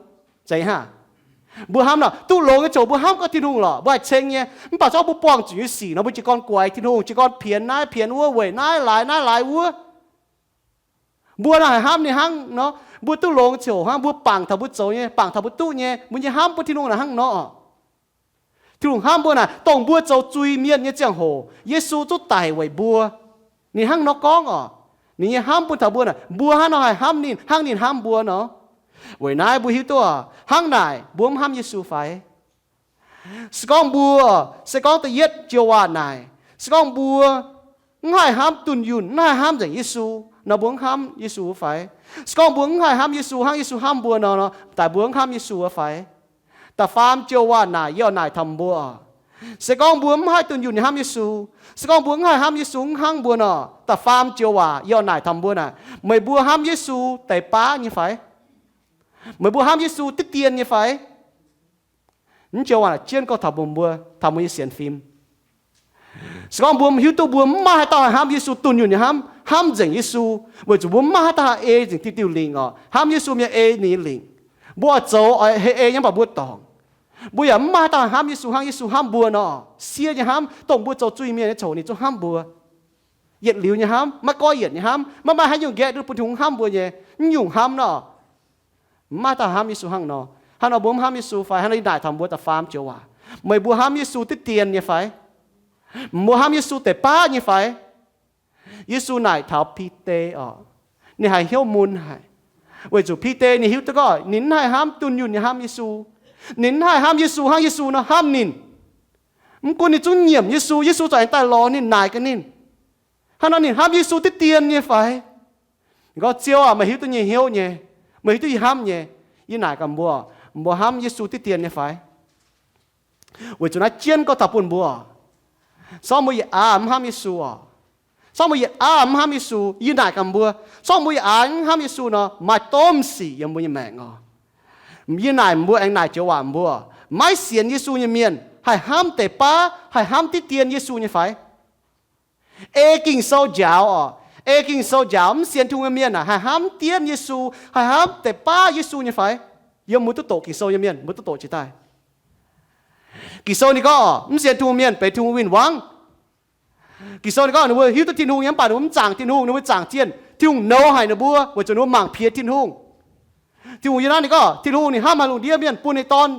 Zeiz hnangv. Mbuo hnamv nor, duqv longx nyei ziouc mbuo hnamv gorngv Tin-Hungh lorqc, mbuo haih ceng nyei. Mv baac se gorngv mbuo buangh zuqc nyei sic nor, mbuo jiez gorn guaix Tin-Hungh, jiez gorn pienx naaiv pienx wuov, weic naaiv laaix naaiv laaix wuov. Mbuo naaic hnamv ninh hnangv nor, mbuo duqv longx ziouc hnangv, mbuo bangc taux mbuo zoux nyei, bangc taux mbuo duqv nyei, mbuo nyei hnamv bun Tin-Hungh naaic hnangv nor. Tin-Hungh hnamv mbuo naaic, dongh mbuo zoux zuiz-mienh nyei ziangh hoc, Yesu zuqc daic weic mbuo. Ninh hnangv nor gorngv oc. Ninh nyei hnamv bun taux mbuo naaic, mbuo hnangv nor haih hnamv ninh hnangv ninh hnamv mbuo nor. Weic naaiv mbuo hiuv duqv, hnangv naaic mbuo mv hnamv Yesu fai? Se gorngv mbuo, se gorngv da'yietv joux waac naaic, se gorngv mbuo mv haih hnamv dunh yunh, mv haih hnamv nzengc Yesu nor, mbuo mv hnamv Yesu fai? Se gorngv mbuo mv haih hnamv Yesu hnangv Yesu hnamv mbuo nor, daaih mbuo mv hnamv Yesu fai? Da'faam joux waac naaic yie oix naaic taux mbuo, se gorngv mbuo mv haih dunh yunh hnamv Yesu, se gorngv mbuo mv haih hnamv Yesu mv hnangv mbuo nor, da'faam joux waac yie oix naaic taux mbuo naaic, meih mbuo hnamv Yesu deix baav nyei fai? Meih mbuo hnamv Yesu diqv dien nyei fai? Mv joux waac naaic jienv gorngv taux mbuo, taux mbuo nyei sienx fim. Se gorngv mbuo hiuv duqv mbuo mv maaih haaix dauh haih hnamv Yesu dunh yunh nyei hnamv, hnamv nzengc Yesu, weic zuqc mbuo mv maaih haaix dauh haih ei nzengc diuh diuh lingc oc. Hnamv Yesu mienh ei ninh nyei lingc. Mbuo oix zoux oix hei ei nyei, mv baac mbuo dorngc. Mbuo yaac mv maaih haaix dauh haih hnamv Yesu hnangv Yesu hnamv mbuo nor. Siev nyei hnamv, dongh mbuo zoux zuiz-mienh nyei ziangh hoc ninh zungv hnamv mbuo. Yietc liuz nyei hnamv, maiv goiv yienc nyei hnamv, maiv maaih haaix nyungc nqaeqv ndutv bun Tin-Hungh hnamv mbuo nyei. Mv nyungc hnamv nor, mv maaih dauh hnamv Yesu hnangv nor. Hnangv nor mbuo mv hnamv Yesu fai? Hnangv nor yie naaic taux mbuo da'faam joux waac, meih mbuo hnamv Yesu diqv dien nyei fai? Mbuo hnamv Yesu deix baav nyei fai? Yesu naaic taux Bide oc, ninh haiz hnyouv mun haic, weic zuqc Bide ninh hiuv duqv gorngv ninh mv haih hnamv dunh yunh nyei hnamv Yesu. Ninh mv haih hnamv Yesu hnangv Yesu nor hnamv ninh. Mv gunv ninh zungv nyiemc Yesu, Yesu zungv aengx daaih lorz ninh, naaic gaax ninh. Hnangv nor ninh hnamv Yesu diqv dien nyei fai? Gorngv, Ziouv aac, meih hiuv duqv nyei hnyouv nyei, meih hiuv duqv yie hnamv nyei. Yie naaic gaax mbuo, mbuo hnamv Yesu diqv dien nyei fai? Weic zuqc naaiv jienv gorngv taux bun mbuo, se gorngv mbuo yietc aav mv hnamv Yesu oc, se gorngv mbuo yietc aav mv hnamv Yesu, yie naaic gaax mbuo, se gorngv mbuo yietc aav mv hnamv Yesu nor, maaih domh sic yiem mbuo nyei maengc oc. Yie naaic mbuo, aengx naaic joux waac mbuo, maiv sienx Yesu nyei mienh haih hnamv deix baav, haih hnamv diqv dien Yesu nyei fai? Ei Ging-Sou njaaux oc, ei Ging-Sou njaaux, mv sienx Tin-Hungh nyei mienh aah, haih hnamv dienv Yesu, haih hnamv deix baav Yesu nyei fai? Yiem mbuo duqv doqc Ging-Sou nyei mienh, mbuo duqv doqc jiex daaih. Ging-Sou ninh gorngv, mv sienx Tin-Hungh mienh benx Tin-Hungh win-wangv. Ging-Sou ninh gorngv ninh mbuo hiuv duqv Tin-Hungh nyei, mv baac ninh mbuo mv zaangc Tin-Hungh, ninh mbuo zaangc zienh. Tin-Hungh nouz haic ninh mbuo weic zuqc ninh mbuo mangc piex Tin-Hungh. Tin-Hungh yiem naaiv ninh gorngv, Tin-Hungh ninh hnamv haaix lungh ndiev mienh bun ninh Dorn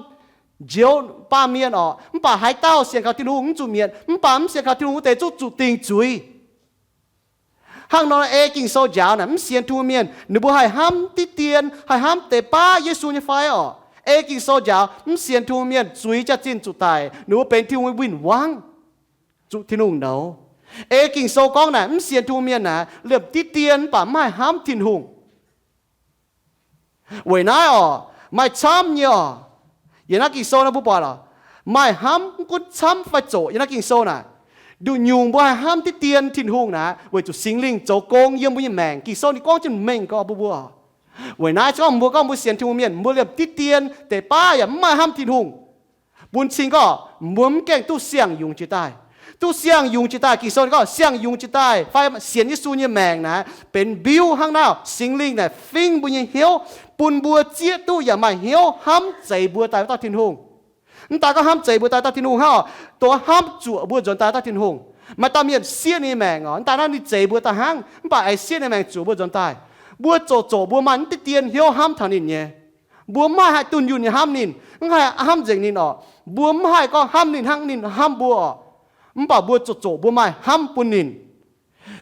njoux baamh mienh oc, mv baac haaix dauh sienx kaux Tin-Hungh mv zuqc mietc, mv baac mv sienx kaux Tin-Hungh wuov deix zungv zuqc dingc zuiz. Hnangv nor ei Ging-Sou njaaux naaic, mv sienx Tin-Hungh mienh ninh mbuo haih hnamv diqv dien, haih hnamv deix baav Yesu nyei fai oc? Ei Ging-Sou njaaux, mv sienx Tin-Hungh mienh zuiz jaax-zinh zuqc daic, ninh mbuo benx Tin-Hungh win-wangv, zuqc Tin-Hungh nouz. Ei Ging-Sou gorngv naaic, mv sienx Tin-Hungh mienh naaic liemh diqv dien mv baac mv haih hnamv Tin-Hungh. Weic naaiv oc, maaih camv nyei oc. Yiem naaiv Ging-Sou naaiv mbuo buatc oc, maaih hnamv mv gunv camv fai zoqc yiem naaiv Ging-Sou naaic. Nduqc nyungc mbuo haih hnamv diqv dien Tin-Hungh naaic, weic zuqc Singx Lingh zoux gong yiem mbuo nyei maengc. Ging-Sou ninh gorngv jienv mengh gorngv mbuo mbuo oc. Weic naaiv se gorngv mbuo gorngv mbuo sienx Tin-Hungh mienh, mbuo liemh diqv dien deix baav yaac mv maaih hnamv Tin-Hungh. Bun cing gorngv mbuo mv gaengh duqv siang-yungz jiex daaih. Duqv siang-yungz jiex daaih, Ging-Sou gorngv siang-yungz jiex daaih fai sienx Yesu nyei maengc naaic benx mbiuv hnangv naaiv, Singx Lingh naaic fingv mbuo nyei hnyouv, bun mbuo zieqv duqv yaac maaih hnyouv hnamv zeix mbuo daaih wuov dauh Tin-Hungh. Mv daan gorngv hnamv zeix mbuo daaih dauh Tin-Hungh hnangv, dongh hnamv zuoqc mbuo nzuonx daaih dauh Tin-Hungh. Maaih dauh mienh siev ninh maengc oc, mv daan naaiv ninh zeix mbuo daaih hnangv, mv baac aengx siev ninh maengc zuoqc mbuo nzuonx daaih. Mbuo zoqc zoqc mbuo maaih mv diqv dien hnyouv hnamv taux ninh nyei. Mbuo mv haih dunh yunh nyei hnamv ninh, mv haih hnamv nzengc ninh oc. Mbuo mv haih gorngv hnamv ninh hnangv ninh hnamv mbuo oc. Mv baac mbuo zoqc zoqc mbuo maaih hnamv bun ninh.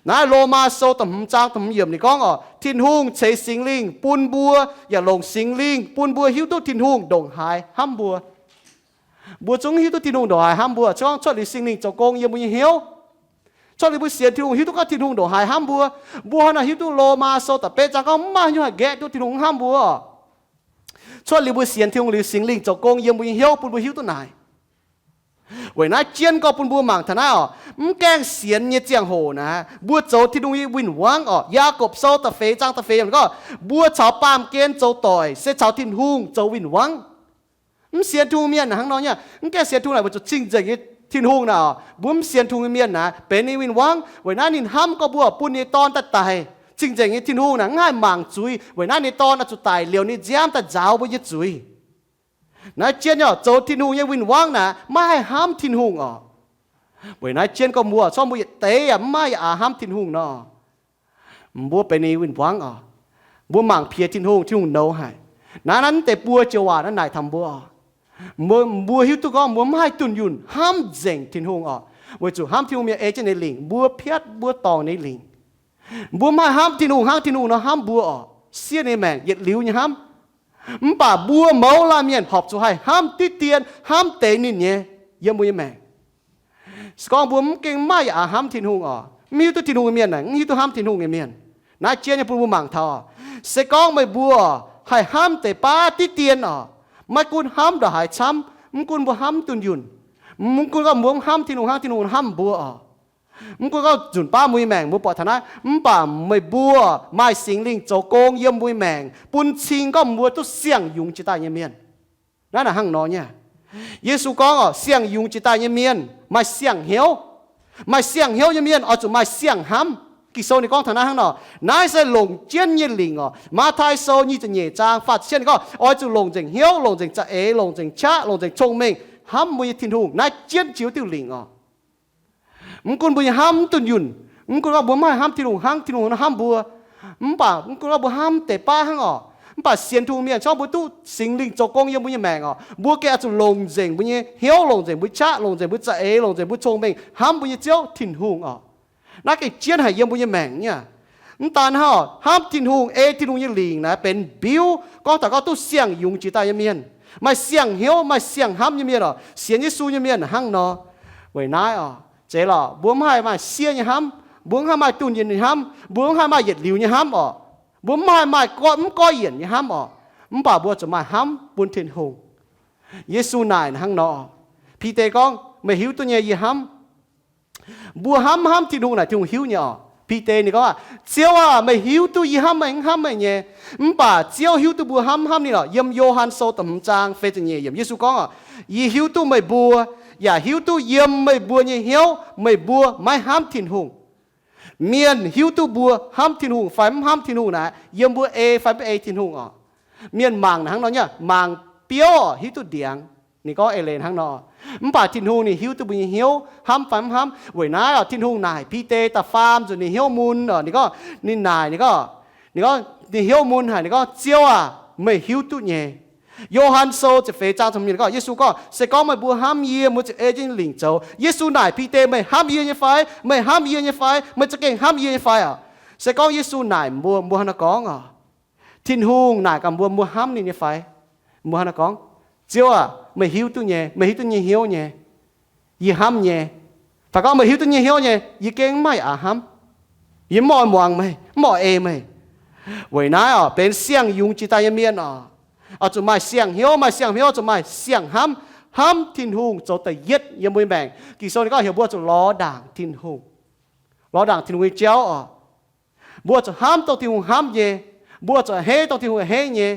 Naaiv Lomaa Sou da'hmz zaang da'hmz yiemc ninh gorngv oc, Tin-Hungh ceix Singx Lingh bun mbuo, yaac longc Singx Lingh bun mbuo hiuv duqv Tin-Hungh ndongc haaix hnamv mbuo. Mbuo zungv hiuv duqv Tin-Hungh ndongc haaix hnamv mbuo, cuotv liuz Singx Lingh zoux gong yiem mbuo nyei hnyouv. Cuotv liuz mbuo sienx Tin-Hungh hiuv duqv gorngv Tin-Hungh ndongc haaix hnamv mbuo. Mbuo hnangv naaic hiuv duqv Lomaa Sou da'betv zaang gorngv mv maaih haaix nyungc haih nqaeqv duqv Tin-Hungh hnamv mbuo. Cuotv liuz mbuo sienx Tin-Hungh liuz Singx Lingh zoux gong yiem mbuo nyei hnyouv bun mbuo hiuv duqv naaic. Weic naaiv jienv gorngv bun mbuo mangc taux naaiv oc, mv gaengh sienx nyei ziangh hoc naaic, mbuo zoux Tin-Hungh nyei win-wangv oc. Yaagorpc Sou da'feix zaang da'feix yiemc gorngv, mbuo caux baamh gen zoux doic se caux Tin-Hungh zoux win-wangv. Mv sienx Tin-Hungh mienh hnangv nor nyei, mv gaengh sienx Tin-Hungh naaic weic zuqc cing-nzengc nyei Tin-Hungh naaic oc, mbuo mv sienx Tin-Hungh nyei mienh naaic benx ninh win-wangv. Weic naaiv ninh hnamv gorngv mbuo bun ninh nyei Dorn daaih daic. Cing-nzengc nyei Tin-Hungh naaic mv haih mangc zuiz, weic naaiv ninh nyei Dorn oix zuqc daic liouc ninh nziaamv daaih nzaaux mbuo nyei zuiz. Naaiv jienv nyei oc, zoux Tin-Hungh nyei win-wangv naaic maiv haih hnamv Tin-Hungh oc. Weic naaiv jienv gorngv mbuo corc mbuo yietc deix yaac mv maaih yaac hnamv Tin-Hungh nor, mbuo benx ninh win-wangv oc. Mbuo mangc piex Tin-Hungh, Tin-Hungh nouz haic. Naaiv, naaiv deix buo joux waac naaiv naaic taux mbuo oc. Mbuo, mbuo hiuv duqv gorngv mbuo mv haih dunh yunh hnamv nzengc Tin-Hungh oc, weic zuqc hnamv Tin-Hungh mienh ei jienv ninh lingc, mbuo piatv mbuo dorngc ninh lingc. Mbuo mv haih hnamv Tin-Hungh hnangv Tin-Hungh nor hnamv mbuo oc. Siev ninh maengc yietc liuz nyei hnamv. Mv baac mbuo mouz laanh mienh horpc zuqc haih hnamv diqv dien, hnamv deix ninh nyei, yiem mbuo nyei maengc. Se gorngv mbuo mv gengh maaih yaac hnamv Tin-Hungh oc, mv hiuv duqv Tin-Hungh nyei mienh naaic, mv hiuv duqv hnamv Tin-Hungh nyei mienh. Naaiv jienv nyei bun mbuo mangc taux, se gorngv meih mbuo haih hnamv deix baav diqv dien oc, maiv gunv hnamv ndongc haaix camv, mv gunv mbuo hnamv dunh yunh, mv gunv gorngv mbuo mv hnamv Tin-Hungh hnangv Tin-Hungh hnamv mbuo oc, mv gunv gorngv nzunc baav mbuo nyei maengc mbuo buatc taux naaiv, mv baac meih mbuo maaih Singx Lingh zoux gong yiem mbuo nyei maengc, bun cing gorngv mbuo duqv siang-yungz jiex daaih nyei mienh. Naaiv naaic hnangv nor nyei. Yesu gorngv oc, siang-yungz jiex daaih nyei mienh maaih siang-hnyouv. Maaih siang-hnyouv nyei mienh oix zuqc maaih siang-hnamv. Ging-Sou ninh gorngv taux naaiv hnangv nor, naaiv se longc jienv nyei lingc oc. Matv^taai Sou nyic ziepc nyeic zaang faah ziepc cietv ninh gorngv, oix zuqc longc nzengc hnyouv, longc nzengc za'eix, longc nzengc qaqv, longc nzengc cong-mengh hnamv mbuo nyei Tin-Hungh. Naaiv jienv jiex diuh lingc oc. Mv gunv mbuo nyei hnamv mv dunh yunh, mv gunv gorngv mbuo mv haih hnamv Tin-Hungh hnangv Tin-Hungh hnamv mbuo, mv baac mv gunv gorngv mbuo hnamv deix baav hnangv oc, mv baac sienx Tin-Hungh mienh corc mbuo duqv Singx Lingh zoux gong yiem mbuo nyei maengc oc, mbuo gengh oix zuqc longc nzengc mbuo nyei hnyouv, longc nzengc mbuo qaqv, longc nzengc mbuo za'eix, longc nzengc mbuo cong-mengh hnamv mbuo nyei Ziouv Tin-Hungh oc. Naaiv gengh jienv haic yiem mbuo nyei maengc nyei. Mv daan hnangv oc, hnamv Tin-Hungh, ei Tin-Hungh nyei lingc naaic benx mbiuv gorngv taux gorngv duqv siang-yungz jiex daaih nyei mienh, maaih siang-hnyouv, maaih siang-hnamv nyei mienh oc, sienx Yesu nyei mienh hnangv nor. Weic naaiv oc, zeiz lorqc, mbuo mv haih maaih siev nyei hnamv, mbuo mv haih maaih dunh yunh nyei hnamv, mbuo mv haih maaih yietc liuz nyei hnamv oc, mbuo mv haih maaih goiv, mv goiv yienc nyei hnamv oc, mv baac mbuo zuqc maaih hnamv bun Tin-Hungh. Yesu naaic hnangv nor, Bide gorngv, meih hiuv duqv nyei yie hnamv. Mbuo hnamv, hnamv Tin-Hungh naaic Tin-Hungh hiuv nyei oc. Bide ninh gorngv, Ziouv aah! Meih hiuv duqv yie hnamv meih, mv hnamv meih nyei. Mv baac Ziouv hiuv duqv mbuo hnamv, hnamv ninh oc. Yiem Yo^han Sou da'hmz zaang feix ziepc nyeic yiemc, Yesu gorngv oc, Yie hiuv duqv meih mbuo, yaac hiuv duqv yiem meih mbuo nyei hnyouv meih mbuo maiv hnamv Tin-Hungh. Mienh hiuv duqv mbuo hnamv Tin-Hungh fai mv hnamv Tin-Hungh naaic yiem mbuo ei fai mv ei Tin-Hungh oc. Mienh mangc naaic hnangv nor nyei, mangc biouv oc, hiuv duqv ndiangx. Ninh gorngv eix leiz hnangv nor. Mv baac Tin-Hungh ninh hiuv duqv mbuo nyei hnyouv hnamv fai mv hnamv. Weic naaiv oc, Tin-Hungh naaic Bide da'faam nzunc ninh hnyouv mun oc, ninh gorngv, ninh naaic, ninh gorngv, ninh gorngv, ninh hnyouv mun haic, ninh gorngv, Ziouv aah! Meih hiuv duqv nyei. Yo^han Sou ziepc feix zaang ziepc hmz yiemc gorngv, Yesu gorngv, Se gorngv meih mbuo hnamv yie, mbuo ziouc ei jienv lingc zoux. Yesu naaic Bide, Meih hnamv yie nyei fai? Meih hnamv yie nyei fai? Meih za'gengh hnamv yie nyei fai oc? Se gorngv Yesu naaic mbuo, mbuo hnangv naaiv gorngv oc. Tin-Hungh naaic gaax mbuo, mbuo hnamv ninh nyei fai? Mbuo hnangv naaiv gorngv, Ziouv aah! Meih hiuv duqv nyei, meih hiuv duqv nyei hnyouv nyei. Yie hnamv nyei. Fai gorngv, Meih hiuv duqv nyei hnyouv nyei, yie gengh mv maaih aqc hnamv. Yie mv oix muangx meih, mv oix ei meih. Weic naaiv oc, benx siang-yungz jiex daaih nyei mienh oc, oix zuqc maaih siang-hnyouv, maaih siang-hnyouv oix zuqc maaih siang-hnamv, hnamv Tin-Hungh zoux da'yietv yiem mbuo nyei maengc. Ging-Sou ninh gorngv heuc mbuo zuqc lorz ndaangc Tin-Hungh, lorz ndaangc Tin-Hungh nyei jauv oc. Mbuo zuqc hnamv dongh Tin-Hungh hnamv nyei. Mbuo zuqc a'hneiv dongh Tin-Hungh a'hneiv nyei.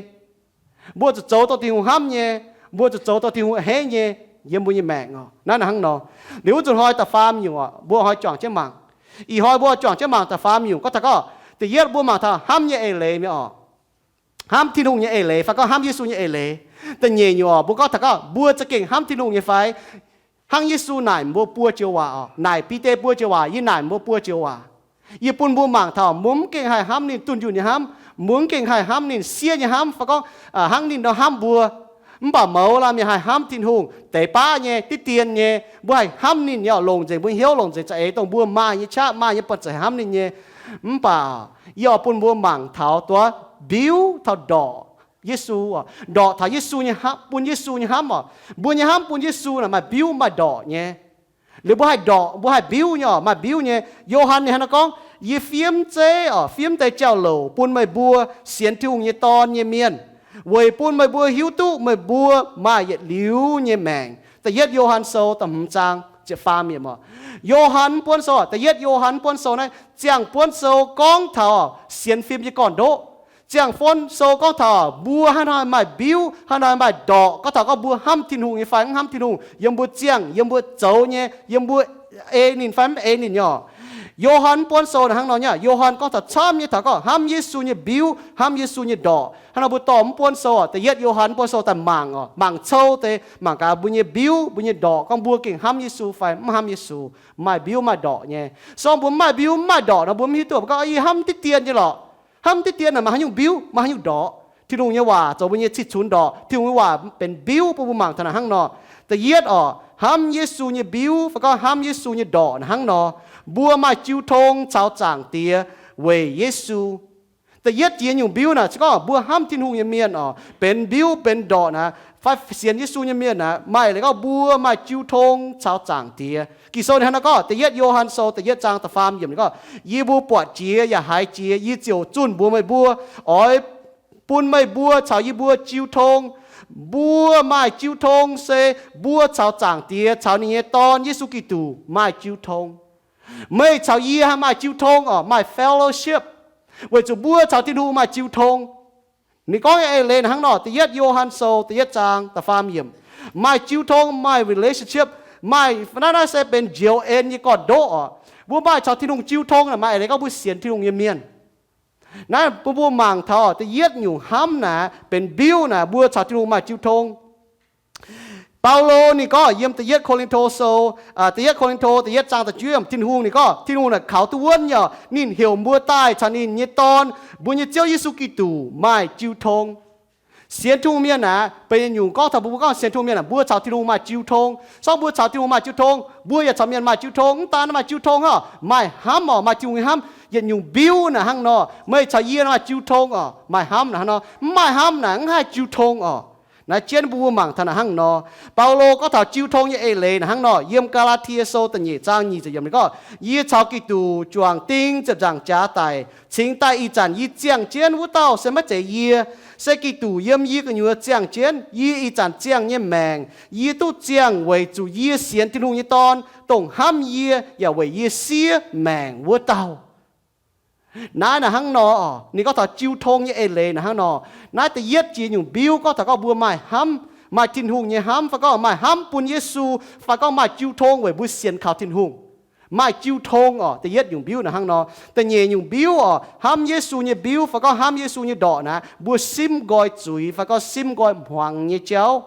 Mbuo zuqc zoux dongh Tin-Hungh hnamv nyei. Mbuo zuqc zoux dongh Tin-Hungh a'hneiv nyei yiem mbuo nyei maengc oc. Naaiv hnangv nor, liuz wuov nzunc hnoi da'faam nyungc oc, mbuo hnoi juangc jienv mangc. Ih hnoi mbuo juangc jienv mangc da'faam nyungc gorngv taux gorngv, da'yietv mbuo mangc taux hnamv nyei eix leiz mi'aqv oc. Hnamv Tin-Hungh nyei eix leiz fai gorngv hnamv Yesu nyei eix leiz. Da'nyeic nyungc oc, mbuo gorngv taux gorngv mbuo za'gengh hnamv Tin-Hungh nyei fai? Hnangv Yesu naaic mbuo buo joux waac oc, naaic Bide buo joux waac, yie naaic mbuo buo joux waac. Yie bun mbuo mangc taux mbuo mv gengh haih hnamv ninh dunh yunh nyei hnamv, mbuo mv gengh haih hnamv ninh siev nyei hnamv fai gorngv hnangv ninh nor hnamv mbuo. Mv baac mouz laanh mienh haih hnamv Tin-Hungh deix baav nyei, diqv dien nyei. Mbuo haih hnamv ninh nyei, longc nzengc mbuo hnyouv, longc nzengc za'eix, dongh mbuo maaih nyei qaqv, maaih nyei buonv-zeic hnamv ninh nyei. Mv baac yie oix bun mbuo mangc taux duqv mbiuv taux ndorqc Yesu, ndorqc taux Yesu nyei, bun Yesu nyei hnamv oc. Mbuo nyei hnamv bun Yesu naaic maaih mbiuv maaih ndorqc nyei. Liuz mbuo haih ndorqc, mbuo haih mbiuv nyei oc, maaih mbiuv nyei. Yo^han ninh hnangv naaiv gorngv, Yie fiev zeiv oc, fiev deix jauv-louc bun meih mbuo sienx Tin-Hungh nyei Dorn nyei mienh, weic bun meih mbuo hiuv duqv meih mbuo maaih yietc liuz nyei maengc. Da'yietv Yo^han Sou da'hmz zaang ziepc faam yiemc oc. Yo^han mv buonv sou, da'yietv Yo^han mv buonv sou naaiv ziangh buonv sou gorngv taux sienx fim nyei gorn-ndoqv. Ziangh buonv sou gorngv taux mbuo haaix hnoi maaih mbiuv, haaix hnoi maaih ndorqc, gorngv taux gorngv mbuo hnamv Tin-Hungh nyei fai mv hnamv Tin-Hungh, yiem mbuo ziangh, yiem mbuo zoux nyei, yiem mbuo ei ninh fai mv ei ninh nyei oc. Yo^han mv buonv sou naaic hnangv nor nyei. Yo^han gorngv taux camv nyei taux gorngv hnamv Yesu nyei mbiuv, hnamv Yesu nyei ndorqc. Hnangv nor mbuo dorh mv buonv sou, da'yietv Yo^han mv buonv sou daaih mangc oc, mangc cou deix, mangc gaax mbuo nyei mbiuv, mbuo nyei ndorqc, gorngv mbuo gengh hnamv Yesu fai mv hnamv Yesu. Maaih mbiuv maaih ndorqc nyei. Se gorngv mbuo mv maaih mbiuv mv maaih ndorqc nor, mbuo mv hiuv duqv gorngv, Yie hnamv diqv dien nyei lorqc. Hnamv diqv dien naaic maaih haaix nyungc mbiuv, maaih haaix nyungc ndorqc? Tin-Hungh nyei waac zoux mbuo nyei cih cunx ndorqc. Tin-Hungh nyei waac benx mbiuv bun mbuo mangc taux naaic hnangv nor. Da'yietv oc, hnamv Yesu nyei mbiuv fai gorngv hnamv Yesu nyei ndorqc naaic hnangv nor, mbuo maaih jiu tong caux Zaangc Diex weic Yesu. Da'yietv jiex nyungc mbiuv naaic se gorngv mbuo hnamv Tin-Hungh nyei mienh oc, benx mbiuv benx ndorqc naaic, fai sienx Yesu nyei mienh naaic, maaih leiz gorngv mbuo maaih jiu tong caux Zaangc Diex. Ging-Sou ninh hnangv naaiv gorngv, da'yietv Yo^han Sou da'yietv zaang da'faam yiemc ninh gorngv, Yie mbuo buatc jiex yaac haiz jiex, yie ziouc zunh mbuox meih mbuo, oix bun meih mbuo caux yie mbuo jiu tong. Mbuo maaih jiu tong se mbuo caux Zaangc Diex caux ninh nyei Dorn, Yesu Giduc, maaih jiu tong. Meih caux yie haih maaih jiu tong oc, maaih fellowship, weic zuqc mbuo caux Tin-Hungh maaih jiu tong. Ninh gorngv nyei eix leiz naaic hnangv nor, da'yietv Yo^han Sou da'yietv zaang da'faam yiemc, maaih jiu tong, maaih relationship, maaih, naaiv naaiv se benx njoux en nyei gorn-ndoqv oc. Mbuo maaih caux Tin-Hungh jiu tong naaic maaih eix leiz gorngv mbuo sienx Tin-Hungh nyei mienh. Naaiv bun mbuo mangc taux da'yietv nyungc hnamv naaic benx mbiuv naaic mbuo caux Tin-Hungh maaih jiu tong. Baulo ninh gorngv yiem da'yietv Ko^lin^to Sou, da'yietv Ko^lin^to da'yietv zaang da'juov yiemc, Tin-Hungh ninh gorngv, Tin-Hungh naaic kaux duqv wuonv nyei oc, ninh heuc mbuo daaih caux ninh nyei Dorn, mbuo nyei Ziouv Yesu Giduc, maaih jiu tong. Sienx Tin-Hungh mienh naaic benx yietc nyungc gorngv taux mbuo gorngv sienx Tin-Hungh mienh naaic mbuo caux Tin-Hungh maaih jiu tong. Se gorngv mbuo caux Tin-Hungh maaih jiu tong, mbuo yaac caux mienh maaih jiu tong. Mv daan maaih jiu tong oc, maaih hnamv oc, maaih Tin-Hungh nyei hnamv. Yietc nyungc mbiuv naaic hnangv nor, meih caux yie maaih jiu tong oc, maaih hnamv naaic hnangv nor. Mv maaih hnamv naaic mv haih jiu tong oc. Naaiv jienv mbuo mangc taux naaic hnangv nor. Baulo gorngv taux jiu tong nyei eix leiz naaic hnangv nor, yiem Gaa^laa^tie Sou da'nyeic zaang nyic ziepc yiemc ninh gorngv, Yie caux Giduc juangc ding ziepc nzaangc jaax daic, cingx daaih ih zanc yie ziangh jienv wuov dauh se maiv zeiz yie, se Giduc yiem yie gu'nyuoz ziangh jienv. Yie ih zanc ziangh nyei maengc, yie duqv ziangh weic zuqc yie sienx Tin-Hungh nyei Dorn, dongh hnamv yie yaac weic yie siev maengc wuov dauh. Naaiv naaic hnangv nor, ninh gorngv taux jiu tong nyei eix leiz naaic hnangv nor. Naaiv da'yietv jiex nyungc mbiuv gorngv taux gorngv mbuo maaih hnamv, maaih Tin-Hungh nyei hnamv, fai gorngv maaih hnamv bun Yesu, fai gorngv maaih jiu tong weic mbuo sienx kaux Tin-Hungh. Maaih jiu tong oc, da'yietv nyungc mbiuv naaic hnangv nor. Da'nyeic nyungc mbiuv oc, hnamv Yesu nyei mbiuv fai gorngv hnamv Yesu nyei ndorqc naaic, mbuo simv nqoi zuiz fai gorngv simv nqoi hmuangx nyei jauv.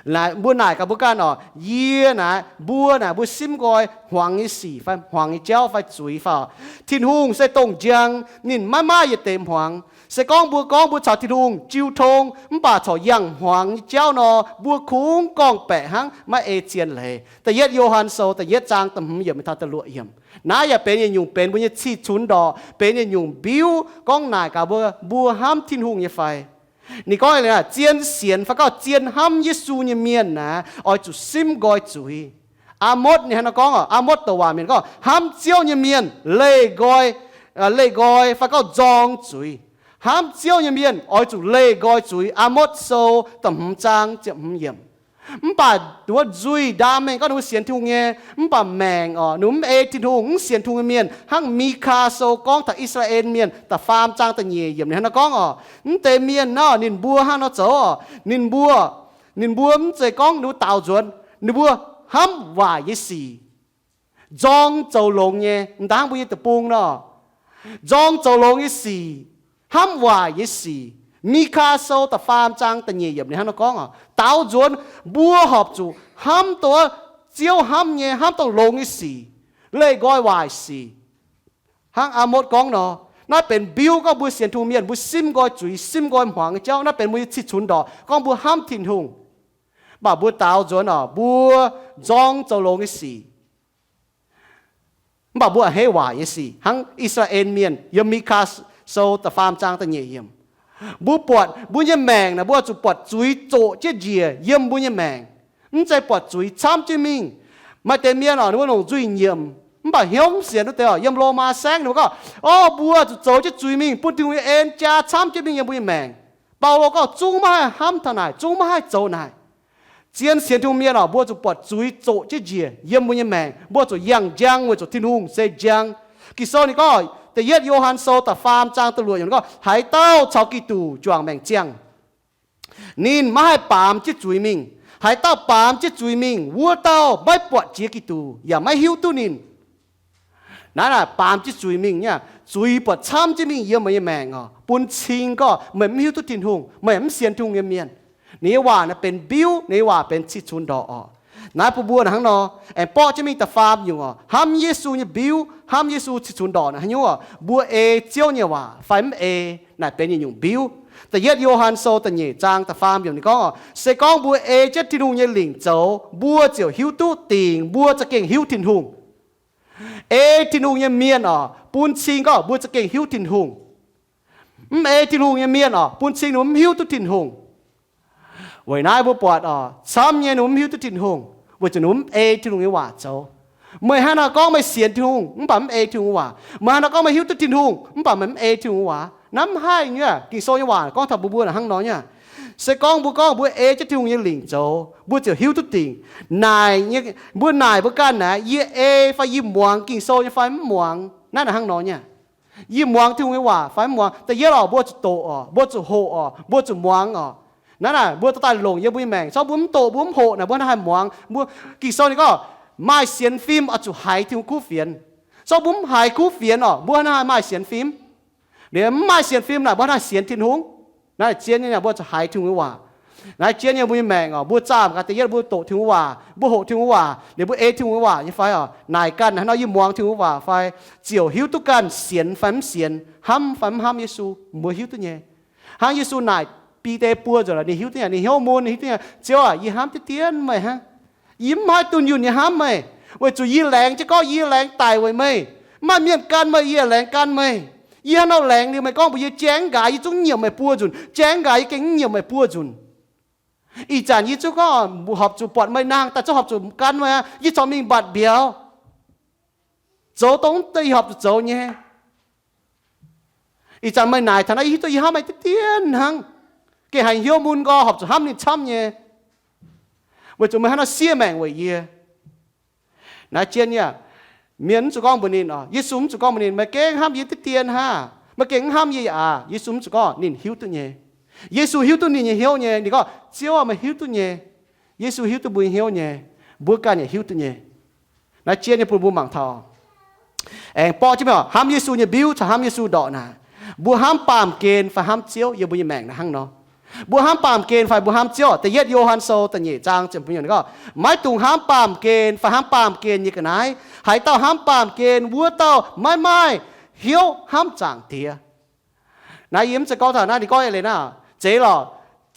Naaic mbuo naaic gaax mbuo ganh oc, yie naaic, mbuo naaic, mbuo simv nqoi hmuangx nyei sic fai hmuangx nyei jauv fai zuiz fai oc. Tin-Hungh se dongh njang, ninh maiv maaih yietc deix hmuangx. Se gorngv mbuo gorngv mbuo caux Tin-Hungh jiu tong mv baac corc yangh hmuangx nyei jauv nor, mbuo kungx gorngv-baeqc hnangv, maiv ei zien leiz. Da'yietv Yo^han Sou da'yietv zaang da'hmz yiemc taux da'luoqc yiemc. Naaiv yaac benx yietc nyungc benx mbuo nyei cih cunx ndorqc, benx yietc nyungc mbiuv gorngv naaic gaax mbuo, mbuo hnamv Tin-Hungh nyei fai. Ninh gorngv zien sienx fai gorngv zien hnamv Yesu nyei mienh naaic, oix zuqc simv nqoi zuiz. Aa^motv ninh hnangv nor gorngv, Aa^motv douc waac mienh gorngv, hnamv Ziouv nyei mienh leih nqoi, leih nqoi fai gorngv nzorng zuiz. Hnamv Ziouv nyei mienh oix zuqc leih nqoi zuiz. Aa^motv Sou da'hmz zaang ziepc hmz yiemc. Mv baac wuov nzuih ndaam mengh gorngv ninh mbuo sienx Tin-Hungh nyei, mv baac maengc oc, ninh mv ei Tin-Hungh, mv sienx Tin-Hungh nyei mienh, hnangv Mikaa Sou gorngv taux I^saa^laa^en Mienh da'faam zaang da'nyeic yiemc ninh hnangv nor gorngv oc, mv deix mienh naaiv ninh mbuo hnangv nor zoux oc, ninh mbuo, ninh mbuo mv zeiz gorngv ninh mbuo daaux nzuonx, ninh mbuo hnamv waaic nyei sic, nzorng zoux longx nyei, m'daaih hnangv mbuo nyei deic-bung nor, nzorng zoux longx nyei sic, hnamv waaic nyei sic. Mikaa Sou da'faam zaang da'nyeic yiemc ninh hnangv nor gorngv oc, daaux nzuonx mbuo horpc zuqc hnamv dongh Ziouv hnamv nyei, hnamv dongh longx nyei sic, leih nqoi waaic sic. Hnangv Aa^motv gorngv nor, Naaiv benx mbiuv gorngv mbuo sienx Tin-Hungh mienh mbuo simv nqoi zuiz, simv nqoi hmuangx nyei jauv. Naaiv benx mbuo nyei cih cunx ndorqc gorngv mbuo hnamv Tin-Hungh. Mv baac mbuo daaux nzuonx oc, mbuo nzorng zoux longx nyei sic, mv baac mbuo a'hneiv waaic nyei sic, hnangv I^saa^laa^en Mienh yiem Mikaa Sou da'faam zaang da'nyeic yiemc. Mbuo buatc mbuo nyei maengc naaic, mbuo zuqc buatc zuiz zoqc jienv njiec yiem mbuo nyei maengc. Mv zeiz buatc zuiz camv jienv mingh. Maaih deix mienh oc, ninh mbuo longc nzuih nyiemc, mv baac hnyouv mv sienx wuov deix oc. Yiem Lomaa Saengv ninh mbuo gorngv, o, mbuo zuqc zoux jienv zuiz mingh, bun Tin-Hungh nyei en jaa camv jienv mingh yiem mbuo nyei maengc. Baulo gorngv, zungv maiv haih hnamv taux naaic, zungv maiv haih zoux naaic. Zien sienx Tin-Hungh mienh oc, mbuo zuqc buatc zuiz zoqc jienv njiec yiem mbuo nyei maengc. Mbuo zuqc yangh njang weic zuqc Tin-Hungh se njang. Ging-Sou ninh gorngv, da'yietv Yo^han Sou da'faam zaang da'luoqc yiemc ninh gorngv, haaix dauh caux Giduc juangc maengc ziangh, ninh maiv haih baamz jienv zuiz mingh. Haaix dauh baamz jienv zuiz mingh, wuov dauh maiv buatc jiex Giduc yaac maiv hiuv duqv ninh. Naaiv naaic baamz jienv zuiz mingh nyei, zuiz buatc camv jienv mingh yiem meih nyei maengc oc, bun cing gorngv meih mv hiuv duqv Tin-Hungh, meih mv sienx Tin-Hungh nyei mienh. Ninh nyei waac naaiv benx mbiuv, ninh nyei waac benx cih cunx ndorqc oc. Naaiv bun mbuo hnangv nor, aengx borqv jienv mingh da'faam nyungc oc, hnamv Yesu nyei mbiuv, hnamv Yesu cih cunx ndorqc naaic haaix nyungc oc, mbuo ei Ziouv nyei waac fai mv ei, naaic benx yietc nyungc mbiuv. Da'yietv Yo^han Sou da'nyeic zaang da'faam yiemc ninh gorngv oc, se gorngv mbuo ei jienv Tin-Hungh nyei lingc zoux, mbuo ziouc hiuv duqv dingc mbuo za'gengh hiuv Tin-Hungh. Ei Tin-Hungh nyei mienh oc, bun cing gorngv mbuo za'gengh hiuv Tin-Hungh. Mv ei Tin-Hungh nyei mienh oc, bun cing ninh mbuo mv hiuv duqv Tin-Hungh. Weic naaiv mbuo buatc oc, camv nyei ninh mbuo mv hiuv duqv Tin-Hungh, weic zuqc ninh mbuo mv ei Tin-Hungh nyei waac zoux. Meih hnangv naaiv gorngv meih sienx Tin-Hungh mv baac mv ei Tin-Hungh nyei waac. Meih hnangv naaiv gorngv meih hiuv duqv Tin-Hungh mv baac meih mv ei Tin-Hungh nyei waac. Naaiv mv haih nyei. Ging-Sou nyei waac gorngv taux mbuo mbuo hnangv nor nyei. Se gorngv mbuo gorngv mbuo ei jienv Tin-Hungh nyei lingc zoux, mbuo ziouc hiuv duqv dingc. Naaic nyei, mbuo naaic mbuo ganh naaic, yie ei fai yie muangx Ging-Sou nyei fai mv muangx? Naaiv hnangv nor nyei. Yie muangx Tin-Hungh nyei waac fai mv muangx? Da'yietv oc, mbuo zuqc doqc oc, mbuo zuqc hoqc oc, mbuo zuqc muangx oc. Naaiv naaic mbuo dorh daaih longc yiem mbuo nyei maengc. Corc mbuo mv doqc mbuo mv hoqc naaic, mbuo hnangv haaix muangx? Mbuo, Ging-Sou ninh gorngv, maaih sienx fim oix zuqc haiz Tin-Hungh kuv fienx. Corc mbuo mv haiz kuv fienx oc, mbuo hnangv haaix maaih sienx fim? Liuz mv maaih sienx fim naaic, mbuo hnangv haaix sienx Tin-Hungh? Naaiv zien nyei, mbuo zuqc haiz Tin-Hungh nyei waac. Naaiv zien nyei, mbuo nyei maengc oc, mbuo zaah gaax da'yietv mbuo doqc Tin-Hungh waac, mbuo hoqc Tin-Hungh waac, liuz mbuo ei Tin-Hungh waac nyei fai oc? Naaic ganh hnangv nor, yie muangx Tin-Hungh waac fai? Ziouc hiuv duqv ganh sienx fai mv sienx, hnamv fai mv hnamv Yesu, mbuo hiuv duqv nyei. Hnangv Yesu naaic Bide buo nzunc lorqc, ninh hiuv duqv nyei, ninh hnyouv mun, ninh hiuv duqv nyei, Ziouv aac, yie hnamv diqv dien meih hnangv. Yie mv haih dunh yunh nyei hnamv meih, weic zuqc yie laengz jienv gorngv yie laengz daic weic meih. Mv maaih mienh gan meih, yie laengz gan meih. Yie hnangv nor laengz liuz meih gorngv mbuox yie, jangx nqaaix yie zungv nyiemc meih buo nzunc, jangx nqaaix yie gengh mv nyiemc meih buo nzunc. Ih zanc yie zungv gorngv horpc zuqc buatc meih nangh daaih, zungv horpc zuqc gan meih aqv. Yie corc mingh mbatc mbiauz, zoux dongh deix yie horpc zuqc zoux nyei. Ih zanc meih naaic taux naaiv, yie hiuv duqv yie hnamv meih diqv dien hnangv. Gengh haiz hnyouv mun nqoi horpc zuqc hnamv ninh camv nyei, weic zuqc meih hnangv nor siev maengc weic yie. Naaiv zien nyei aqv. Mienh mv zuqc gorngv mbuox ninh oc, Yesu mv zuqc gorngv mbuox ninh, meih gengh hnamv yie diqv dien hnangv, meih gengh mv hnamv yie aqv. Yesu mv zuqc gorngv, ninh hiuv duqv nyei. Yesu hiuv duqv ninh nyei hnyouv nyei. Ninh gorngv, Ziouv aac, meih hiuv duqv nyei. Yesu hiuv duqv mbuo nyei hnyouv nyei. Mbuo ganh yaac hiuv duqv nyei. Naaiv zien nyei bun mbuo mangc taux. Aengx borqv jienv mingh oc, hnamv Yesu nyei mbiuv caux hnamv Yesu ndorqc naaic, mbuo hnamv baamh gen fai hnamv Ziouv yiem mbuo nyei maengc naaiv hnangv nor. Mbuo hnamv baamh gen fai mbuo hnamv Ziouv? Da'yietv Yo^han Sou da'nyeic zaang ziepc hmz ninh gorngv, maiv dungx hnamv baamh gen fai hnamv baamh gen nyei ga'naaiv. Haaix dauh hnamv baamh gen, wuov dauh maiv maaih hnyouv hnamv Zaangc Diex. Naaiv yie mv zeiz gorngv taux naaiv, ninh gorngv eix leiz naaiv, zeiz lorqc.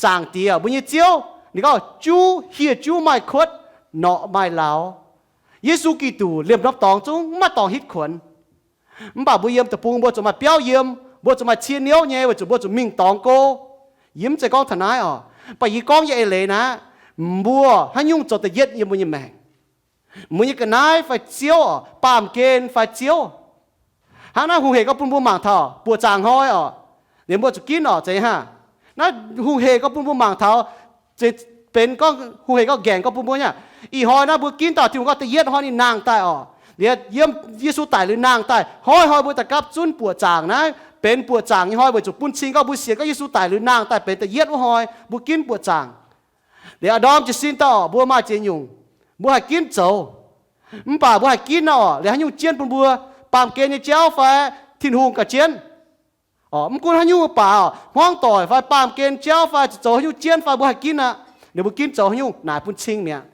Zaangc Diex, mbuo nyei Ziouv, ninh gorngv, juv hieh juv maaih kuotv, norqc maaih lauz. Yesu Giduc liemh norm dorngx zungv mv maaih dorngx hitv kuonx. Mv baac mbuo yiem deic-bung mbuo zuqc maaih biauv yiem, mbuo zuqc maaih cie niouv nyei weic zuqc mbuo zuqc mingh dorngx go. Yie mv zeiz gorngv taux naaiv oc. Mv baac yie gorngv nyei eix leiz naaiv, mbuo haaix nyungc zoux da'yietv yiem mbuo nyei maengc? Mbuo nyei ga'naaiv fai Ziouv oc? Baamh gen fai Ziouv? Hnangv naaiv hungh hec gorngv bun mbuo mangc taux buoqc zaangc hnoi oc, liemh mbuo zuqc ginv oc, zeiz hnangv. Naaiv hungh hec gorngv bun mbuo mangc taux, benx gorngv hungh hec gorngv nqaengc gorngv bun mbuo nyei aqv. Ih hnoi naaiv mbuo ginv dauh Tin-Hungh gorngv da'yietv hnoi ninh nangh daaih oc. Liuz yiem Yesu daic liuz nangh daaih, hnoi-hnoi mbuo da'gapv zunv buoqc zaangc naaiv benx buoqc zaangc nyei hnoi weic zuqc bun cing gorngv mbuo sienx gorngv Yesu daic liuz nangh daaih benx da'yietv wuov hnoi mbuo ginv buoqc zaangc. Liuz a'ndorm jiez sin dauh oc, mbuo maaih ziex nyungc, mbuo haih ginv zoux. Mv baac mbuo haih ginv nor oc, liuz haaix nyungc jienv bun mbuo? Baamh gen nyei jauv fai Tin-Hungh gauh jienv? Oc, mv gunv haaix nyungc baac oc, hmuangv doic fai baamh gen jauv fai zoux haaix nyungc jienv fai mbuo haih ginv aqv. Liuz mbuo ginv zoux haaix nyungc naaic bun cing mi'aqv.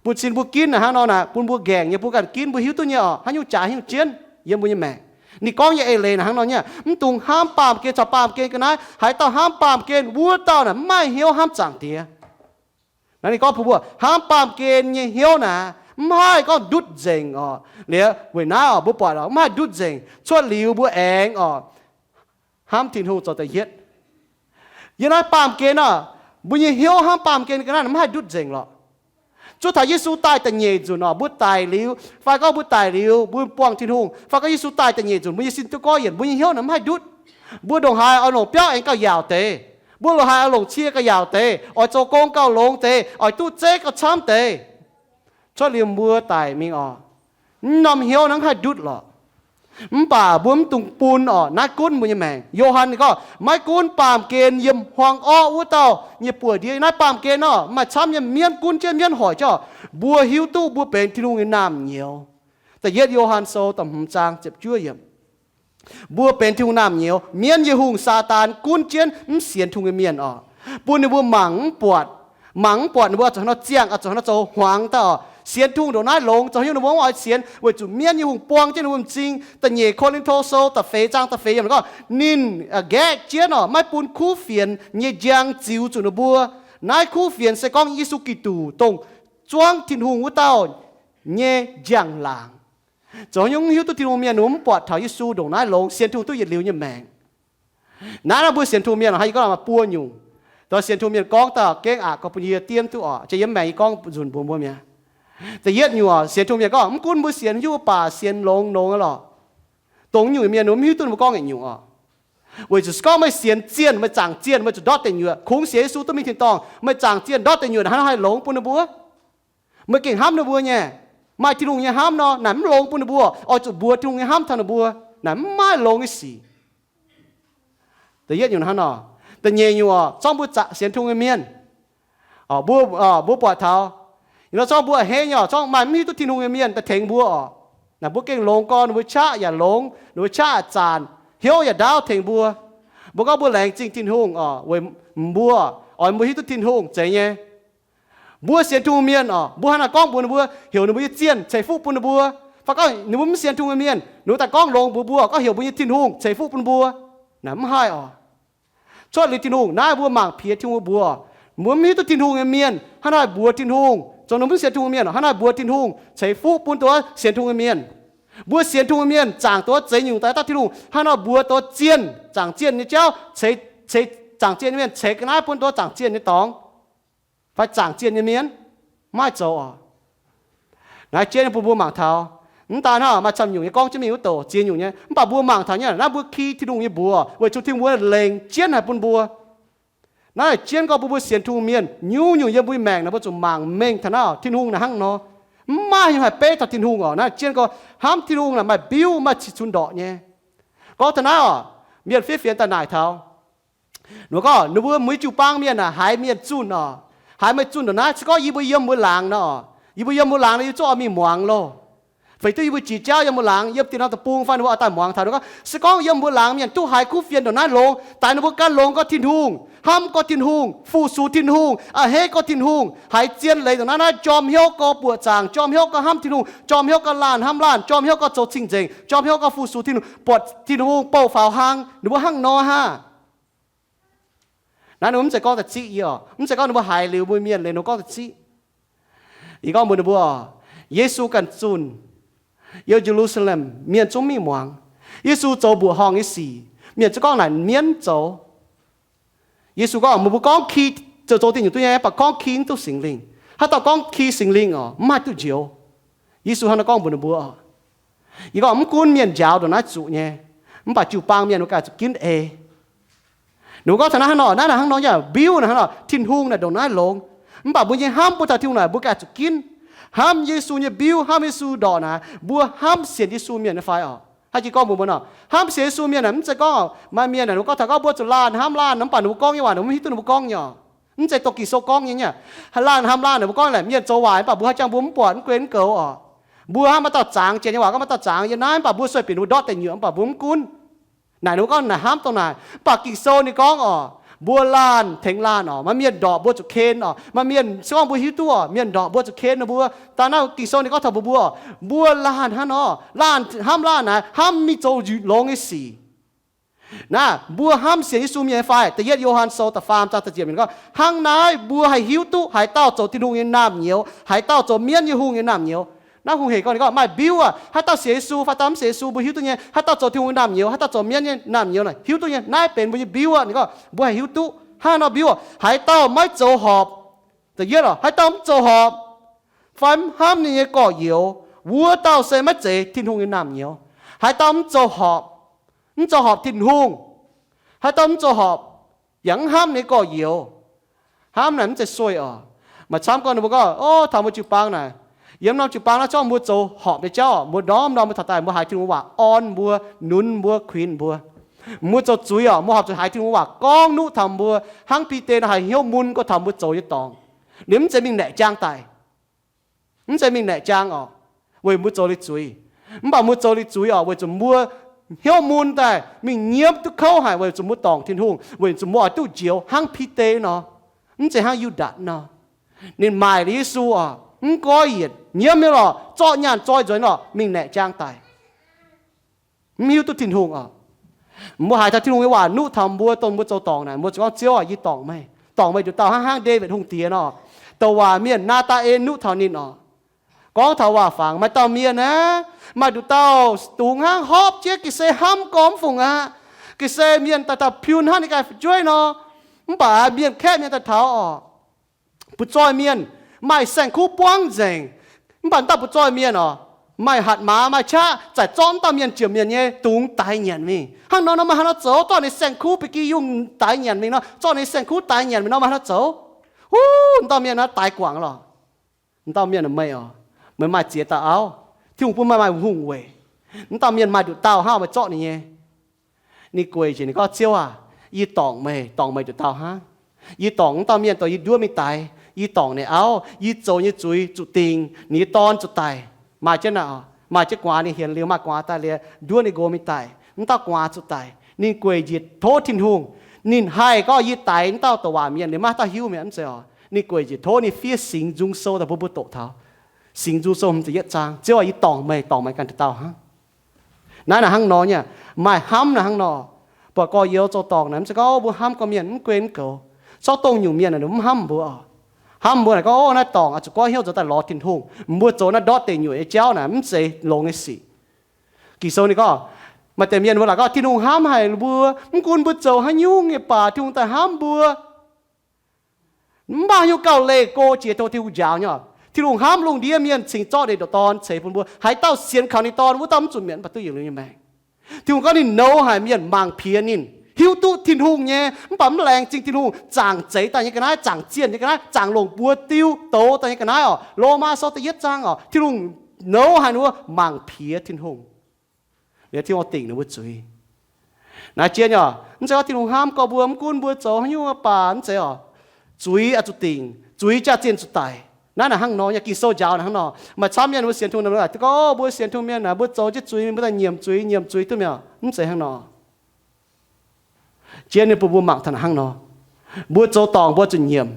Bun cing mbuo ginv naaic hnangv nor naaic bun mbuo nqaengc nyei, bun ganh ginv, mbuo hiuv duqv nyei oc, haaix nyungc jaax haaix nyungc jienv yiem mbuo nyei maengc. Ninh gorngv nyei eix leiz naaic hnangv nor nyei, mv dungx hnamv baamh gen caux baamh gen ga'naaiv. Haaix dauh hnamv baamh gen, wuov dauh naaic mv maaih hnyouv hnamv Zaangc Diex. Naaiv ninh gorngv mbuox mbuo, hnamv baamh gen nyei hnyouv naaic mv haih gorngv ndutv nzengc oc. Liuz weic naaiv oc, mbuo buatc oc, mv haih ndutv nzengc. Cuotv liuz mbuo aengx oc, hnamv Tin-Hungh zoux da'yietv. Yiem naaiv baamh gen oc, mbuo nyei hnyouv hnamv baamh gen ga'naaiv mv haih ndutv nzengc lorqc. Zuov taux Yesu daaih da'nyeic nzunc oc, mbuo daic liuz, fai gorngv mbuo daic liuz mbuo buangh Tin-Hungh, fai gorngv Yesu daaih da'nyeic nzunc, mbuo nyei sin duqv goiv yienc, mbuo nyei hnyouv naaic mv haih ndutv. Mbuo ndongc haaix oix longc biauv aengx gauh yaauc deix. Mbuo ndongc haaix oix longc cie gauh yaauc deix, oix zoux gong gauh longx deix, oix duqv zeiv gauh camv deix. Cuotv liuz mbuo daic mingh oc, mv norm hnyouv naaiv mv haih ndutv lorqc. Mv baac mbuo mv dungx bun oc, naaiv gunv mbuo nyei maengc. Yo^han ninh gorngv, maiv gunv baamh gen yiem huaang orqv wuov dauh nyei buoz-ndiev. Naaiv baamh gen oc, maaih camv nyei mienv gunv jienv, mienv hoic jienv oc, mbuo hiuv duqv mbuo benx Tin-Hungh nyei naamh nyouz. Da'yietv Yo^han Sou da'hmz zaang ziepc juov yiemc. Mbuo benx Tin-Hungh naamh nyouz. Mienv nyei hungh, Saadaan, gunv jienv mv sienx Tin-Hungh nyei mienh oc, bun ninh mbuo mangc mv buatc. Mangc mv buatc ninh mbuo zuqc hnangv nor ziangh, zuqc hnangv nor zoux hmuangx daaih oc. Sienx Tin-Hungh ndongc naaiv longx, zoux haaix nyungc ninh mbuo mv oix sienx, weic zuqc mienv nyei hungh buang jienv ninh mbuo m'zing. Da'nyeic Ko^lin^to Sou da'feix zaang da'feix yiemc gorngv, ninh nqaeqv jienv oc, maiv bun kuv fienx nyei njang ziux zuqc ninh mbuo. Naaiv kuv fienx se gorngv Yesu Giduc, dongh zuangv Tin-Hungh wuov dauh nyei njang-laangc. Zoux haaix nyungc mv hiuv duqv Tin-Hungh mienh, ninh mbuo mv buatc taux Yesu ndongc naaiv longx, sienx Tin-Hungh duqv yietc liuz nyei maengc. Naaiv, naaiv mbuo sienx Tin-Hungh mienh oc, haaix yie gorngv maaih buo nyungc. Dongh sienx Tin-Hungh mienh gorngv daaih gengh aqc gorngv bun yie diemv duqv oc. Jiex yiem maengc yie gorngv nzunc mbuox mbuo mi'aqv. Da'yietv nyungc oc, sienx Tin-Hungh mienh gorngv mv gunv mbuo sienx haaix nyungc baac sienx longx longx aqv lorqc. Dongh nyungc mienh ninh mbuo mv hiuv duqv ninh mbuo gorngv yietc nyungc oc. Weic zuqc se gorngv meih sienx zienh, meih zaangc zienh, meih zuqc ndortv deic nyuoqc, kungx sienx Yesu duqv mingh tin-dorngh, meih zaangc zienh ndortv deic nyuoqc, naaiv hnangv haaix longx bun ninh mbuo? Meih gengh hnamv ninh mbuo nyei. Maaih Tin-Hungh nyei hnamv nor, naaic mv longx bun ninh mbuo. Oix zuqc mbuox Tin-Hungh nyei hnamv taux ninh mbuo, naaic mv maaih longx nyei sic. Da'yietv nyungc hnangv nor. Da'nyeic nyungc oc, zorngv mbuo sienx Tin-Hungh nyei mienh, mbuo, mbuo buatc taux, ih hnoi zorngv mbuo a'hneiv nyei oc, zorngv maaih mv hiuv duqv Tin-Hungh nyei mienh daaih tengx mbuo oc, naaic mbuo gengh longx gorn ninh mbuo qaqv yaac longx, ninh mbuo qaqv zanc, hnyouv yaac ndaauv tengx mbuo. Mbuo gorngv mbuo laengz zingh Tin-Hungh oc, weic mbuo oix mbuo hiuv duqv Tin-Hungh zeiz nyei. Mbuo sienx Tin-Hungh mienh oc, mbuo hnangv naaic gorngv mbuox ninh mbuo, heuc ninh mbuo nyei zienh ceix fuqv bun ninh mbuo. Fai gorngv ninh mbuo mv sienx Tin-Hungh mienh, ninh mbuo daaih gorngv longx mbuox mbuo, gorngv heuc mbuo nyei Tin-Hungh ceix fuqv bun mbuo, naaic mv haih oc. Cuotv liuz Tin-Hungh naaiv, mbuo mangc piex Tin-Hungh mbuox, mbuo mv hiuv duqv Tin-Hungh nyei mienh hnangv naaic mbuox Tin-Hungh, zoux ninh mbuo mv sienx Tin-Hungh mienh hnangv naaic mbuox Tin-Hungh ceix fuqv bun dongh sienx Tin-Hungh nyei mienh. Mbuo sienx Tin-Hungh mienh zaangc dongh zeix nyungc daaih daaih Tin-Hungh hnangv naaic mbuox dongh zienh, zaangc zienh nyei jauv, ceix, ceix zaangc zienh nyei mienh ceix ga'naaiv bun dongh zaangc zienh nyei dorngx fai zaangc zienh nyei mienh, maiv zoux oc. Naaiv jienv bun mbuo mangc taux, mv daan hnangv maaih camv nyungc nyei gorngv jienv mingh wuov douc ziex nyungc nyei, mv baac mbuo mangc taux nyei naaiv mbuo ki Tin-Hungh nyei mbuox weic zuqc Tin-Hungh mbuo lengc jienv haic bun mbuo. Naaiv jienv gorngv bun mbuo sienx Tin-Hungh mienh nyungc-nyungc yiem mbuo maengc naaic mbuo zuqc mangc mengh taux naaiv Tin-Hungh naaic hnangv nor. Mv maaih haaix nyungc haih beiv taux Tin-Hungh oc. Naaiv jienv gorngv hnamv Tin-Hungh naaic maaih mbiuv maaih cih cunx ndorqc nyei. Gorngv taux naaiv oc, mienh fiev fienx daaih naaic taux, ninh gorngv ninh mbuo muiz jiu-baang mienh naaic haiz mienh zunh oc, haiz meih zunh ndongc naaiv, se gorngv yie mbuo yiem mbuo laangz nor, yie mbuo yiem mbuo laangz nor yie zuqc oix mingh muangx loh. Feix duqv yie mbuo jiex jauv yiem mbuo laangz, yiem dinh norm deic-bung fai ninh mbuo oix daaih muangx taux. Ninh gorngv se gorngv yiem mbuo laangz mienh duqv haiz kuv fienx ndongc naaiv longx, daaih ninh mbuo gan longx gorngv Tin-Hungh, hnamv gorngv Tin-Hungh, fu-sux Tin-Hungh, a'hneiv gorngv Tin-Hungh, haiz zien leiz ndongc naaiv naaiv, jorm hnyouv gorngv buoqc zaangc, jorm hnyouv gorngv hnamv Tin-Hungh, jorm hnyouv gorngv laanh hnamv laanh, jorm hnyouv gorngv zoux cing-nzengc, jorm hnyouv gorngv fu-sux Tin-Hungh, buatc Tin-Hungh bouh faaux hlang, ninh mbuo hnangv nor hnangv. Naaiv ninh mbuo mv zeiz gorngv da'ziqv yie oc. Mv zeiz gorngv ninh mbuo haiz liuz mbuo mienh leiz ninh gorngv da'ziqv. Yie gorngv mbuox ninh mbuo oc, Yesu ganh zunh yiem Ye^lu^saa^lem, mienh zungv mingh muangx. Yesu zoux mbuoqc horngh nyei sic, mienh zungv gorngv naaic mienv zoux. Yesu gorngv, meih mbuo gorngv ki zoux zoux dingh nyungc duqv nyei, mv baac gorngv ki mv duqv Singx Lingh. Haaix dauh gorngv ki Singx Lingh oc, mv haih duqv njoux. Yesu hnangv naaiv gorngv mbuox ninh mbuo oc. Yie gorngv mv gunv mienh njaaux ndongc naaiv zuqc nyei, mv baac jiu-baang mienh mbuo ganh zuqc ginv ei. Ninh mbuo gorngv taux naaiv hnangv nor, naaiv naaic hnangv nor yaac mbiuv naaic hnangv nor, Tin-Hungh naaic ndongc naaiv longx. Mv baac mbuo nyei hnamv bun taux Tin-Hungh naaic mbuo ganh zuqc ginv. Hnamv Yesu nyei mbiuv, hnamv Yesu ndorqc naaic, mbuo hnamv sienx Yesu mienh nyei fai oc? Haaix jiex gorngv mbuox mbuo nor, hnamv sienx Yesu mienh naaic mv zeiz gorngv maaih mienh naaic ninh mbuo gorngv taux gorngv mbuo zuqc laanh hnamv laanh, mv baac ninh mbuo gorngv nyei waac ninh mbuo mv hiuv duqv ninh mbuo gorngv nyei oc. Mv zeiz dongh Ging-Sou gorngv nyei nyei. Laanh hnamv laanh ninh mbuo gorngv naaic mienh zoux waaic mv baac mbuo haaix jangx mbuo mv buatc mv guen mv goux oc. Mbuo hnamv maaih dauh zangx jiex nyei waac gorngv maaih dauh zangx yiem naaiv mv baac mbuo sueih bieqc ninh mbuo ndortv deic nyuoqc mv baac mbuo mv gunv. Naaic ninh mbuo gorngv naaic hnamv dongh naaic, mv baac Ging-Sou ninh gorngv oc, Mbuo laanh tengx laanh oc. Maaih mienh ndorpc mbuo zuqc ken oc. Maaih mienh se gorngv mbuo hiuv duqv oc, mienh ndorpc mbuo zuqc ken nor mbuo. Daaih naaiv Ging-Sou ninh gorngv taux mbuo, mbuo oc, mbuo laanh hnangv nor, laanh hnamv laanh naaic, hnamv mingh zoux longx nyei sic. Naaiv mbuo hnamv sienx Yesu mienh nyei fai? Da'yietv Yo^han Sou da'faam zaang da'ziepc yiemc gorngv, hnangv naaiv mbuo haih hiuv duqv haaix dauh zoux Tin-Hungh nyei naamh nyouz, haaix dauh zoux mienv nyei hungh nyei naamh nyouz. Naaiv hungh hec gorngv, ninh gorngv maaih mbiuv aqv. Haaix dauh sienx Yesu fai dauh mv sienx Yesu, mbuo hiuv duqv nyei. Haaix dauh zoux Tin-Hungh nyei naamh nyouz, haaix dauh zoux mienv nyei naamh nyouz naaic, hiuv duqv nyei. Naaiv benx mbuo nyei mbiuv aqv. Ninh gorngv mbuo haih hiuv duqv hnangv nor mbiuv aqv. Haaix dauh maiv zoux horpc, da'yietv oc, haaix dauh mv zoux horpc fai mv hnamv ninh nyei gorx-youz, wuov dauh se maiv zeiz Tin-Hungh nyei naamh nyouz. Haaix dauh mv zoux horpc, mv zoux horpc Tin-Hungh, haaix dauh mv zoux horpc yaac mv hnamv ninh nyei gorx-youz, hnamv naaic mv zeiz sueih oc. Maaih camv gorngv ninh mbuo gorngv, o, taux mbuo jiu-baang naaic, yiem norm jiu-baang naaiv zorqv mbuo zoux horpc nyei jauv oc, mbuo norm-norm mbuo taux daaih mbuo haiz Tin-Hungh waac orn mbuo, nunz mbuo, kuinx mbuo. Mbuo zoux zuiz oc, mbuo horpc zuqc haiz Tin-Hungh waac gorngv nuqv taux mbuo, hnangv Bide nor haih hnyouv mun gorx taux mbuo zoux nyei dorngx. Ninh mv zeiz mingh naeqc jaang daic, mv zeiz mingh naeqc jaang oc, weic mbuo zoux liuz zuiz. Mv baac mbuo zoux liuz zuiz oc, weic zuqc mbuo hnyouv mun daaih mingh nyiemv duqv kouv haic, weic zuqc mbuo dorngc Tin-Hungh, weic zuqc mbuo oix duqv njoux hnangv Bide nor, mv zeiz hnangv Yu^ndaatc nor. Ninh maaic liuz Yesu oc, mv goiv yietc nyiemv nyei lorqc, zorqv nyaanh zoi nzuonx lorqc, mingh naeqc jaang daic. Mv hiuv duqv Tin-Hungh oc. Mbuo haiz taux Tin-Hungh nyei waac nuqv taux mbuo, dongh mbuo zoux dorngc naaic, mbuo zuqc gorngv, Ziouv aac, yie dorngc meih. Dorngc meih nduqc dauh hnangv, hnangv Ndaawitv Hungh diex nor. Douc waac mienh Naa^taa^en nuqv taux ninh oc. Gorngv taux waac fangx, maaih dauh mienh aeqv, maaih nduqc dauh dungz hnangv, hopv jienv ga'sie hnamv gormx fungc aqv. Ga'sie mienh daaih taux piun hnangv ninh ganh fu'jueiv nor. Mv baac mienh kaeqv mienh daaih taux oc, butv-zoih mienh maaih saeng-kuv buangv nzengc. Mv baac dauh butv-zoih mienh oc, maaih hatc maaz, maaih qaqv, zaac zorqv dauh mienh jiex mienh nyei dungz daix nyanc mingh. Hnangv nor nor maaih haaix nor zoux, zorqv ninh saeng-kuv ba'gi yungh daix nyanc mingh nor, zorqv ninh saeng-kuv daix nyanc mingh nor maaih haaix nor zoux? Huv, dauh mienh naaiv daix guangc lorqc. Dauh mienh meih oc, meih maaih ziex dauh auv, Tin-Hungh bun meih maaih hungh weic. Dauh mienh maaih nduqc dauh hnangv meih zorqv ninh nyei. Ninh gueic njiec ninh gorngv, Ziouv aac, yie dorngc meih, dorngc meih nduqc dauh hnangv. Yie dorngc wuov dauh mienh dongh yie nduov mingh daix, yie dorngc ninh auv, yie zoux nyei zuiz zuqc dingc, ninh nyei dorn zuqc daic. Maaih jienv naaic, maaih jienv guaax ninh hienx liuz, maaih guaax daaih liuz nduov ninh nqox mingh daic, wuov dauh guaax zuqc daic. Ninh gueic njiec tov Tin-Hungh. Ninh haih gorngv, yie daix wuov dauh douc waac mienh, ninh maiv dauh hiuv mi'aqv, mv zeiz oc. Ninh gueic njiec tov, ninh fiev Singx Nzung Sou daaih bun mbuo doqc taux. Singx Nzung Sou hmz ziepc yietv zaang, Ziouv aac, yie dorngc meih, dorngc meih ganh nduqc dauh hnangv. Naaiv naaic hnangv nor nyei, maaih hnamv naaic hnangv nor. Buatc gorx-youz zoux dorngc naaic, mv zeiz gorngv mbuo hnamv gorqv-mienh mv guen mv goux. Zorqv dongh nyungc mienh naaic mv hnamv mbuo oc. Hnamv mbuo naaic gorngv, o, naaiv dorngc oix zuqc goiv hnyouv zoux daaih lorz Tin-Hungh. Mbuo zoux naaiv ndortv deic nyuoqc nyei jauv naaic mv zeiz longx nyei sic. Ging-Sou ninh gorngv, maaih deix mienh mbuo laaic gorngv Tin-Hungh hnamv haic mbuo, mv gunv mbuo zoux haaix nyungc nyei baac Tin-Hungh daaih hnamv mbuo. Mv baac haaix nyungc gauh leih go jiex tov Tin-Hungh njaaux nyei oc. Tin-Hungh hnamv lungh ndiev mienh cingx zorqv ninh nduqc Dorn ceix bun mbuo. Haaix dauh sienx kaux ninh Dorn, wuov dauh mv zuqc mietc, mv baac duqv yietc liuz nyei maengc. Tin-Hungh gorngv ninh nouz haic mienh mangc piex ninh, hiuv duqv Tin-Hungh nyei, mv baac mv laengz zingh Tin-Hungh, zaangc zeix daaih nyei ga'naaiv, zaangc zienh nyei ga'naaiv, zaangc longc buoz diuv douz daaih nyei ga'naaiv oc. Lomaa Sou da'yietv zaang oc, Tin-Hungh nouz haic ninh mbuo mangc piex Tin-Hungh. Liuz Tin-Hungh dingc ninh mbuo zuiz. Naaiv jienv oc, mv zeiz gorngv Tin-Hungh hnamv gorqv mbuo, mv gunv mbuo zoux haaix nyungc baac mv zeiz oc. Zuiz oix zuqc dingc, zuiz jaax-zienh zuqc daic. Naaiv naaic hnangv nor nyei, Ging-Sou njaaux naaic hnangv nor. Maaih camv mienh mbuo sienx Tin-Hungh naaic, gorngv mbuo sienx Tin-Hungh mienh naaic, mbuo zoux jienv zuiz mingh, mbuo daaih nyiemc zuiz, nyiemc zuiz duqv mi'aqv. Mv zeiz hnangv nor. Jienv ninh bun mbuo mangc taux naaic hnangv nor. Mbuo zoux dorngc mbuo zuqc nyiemc,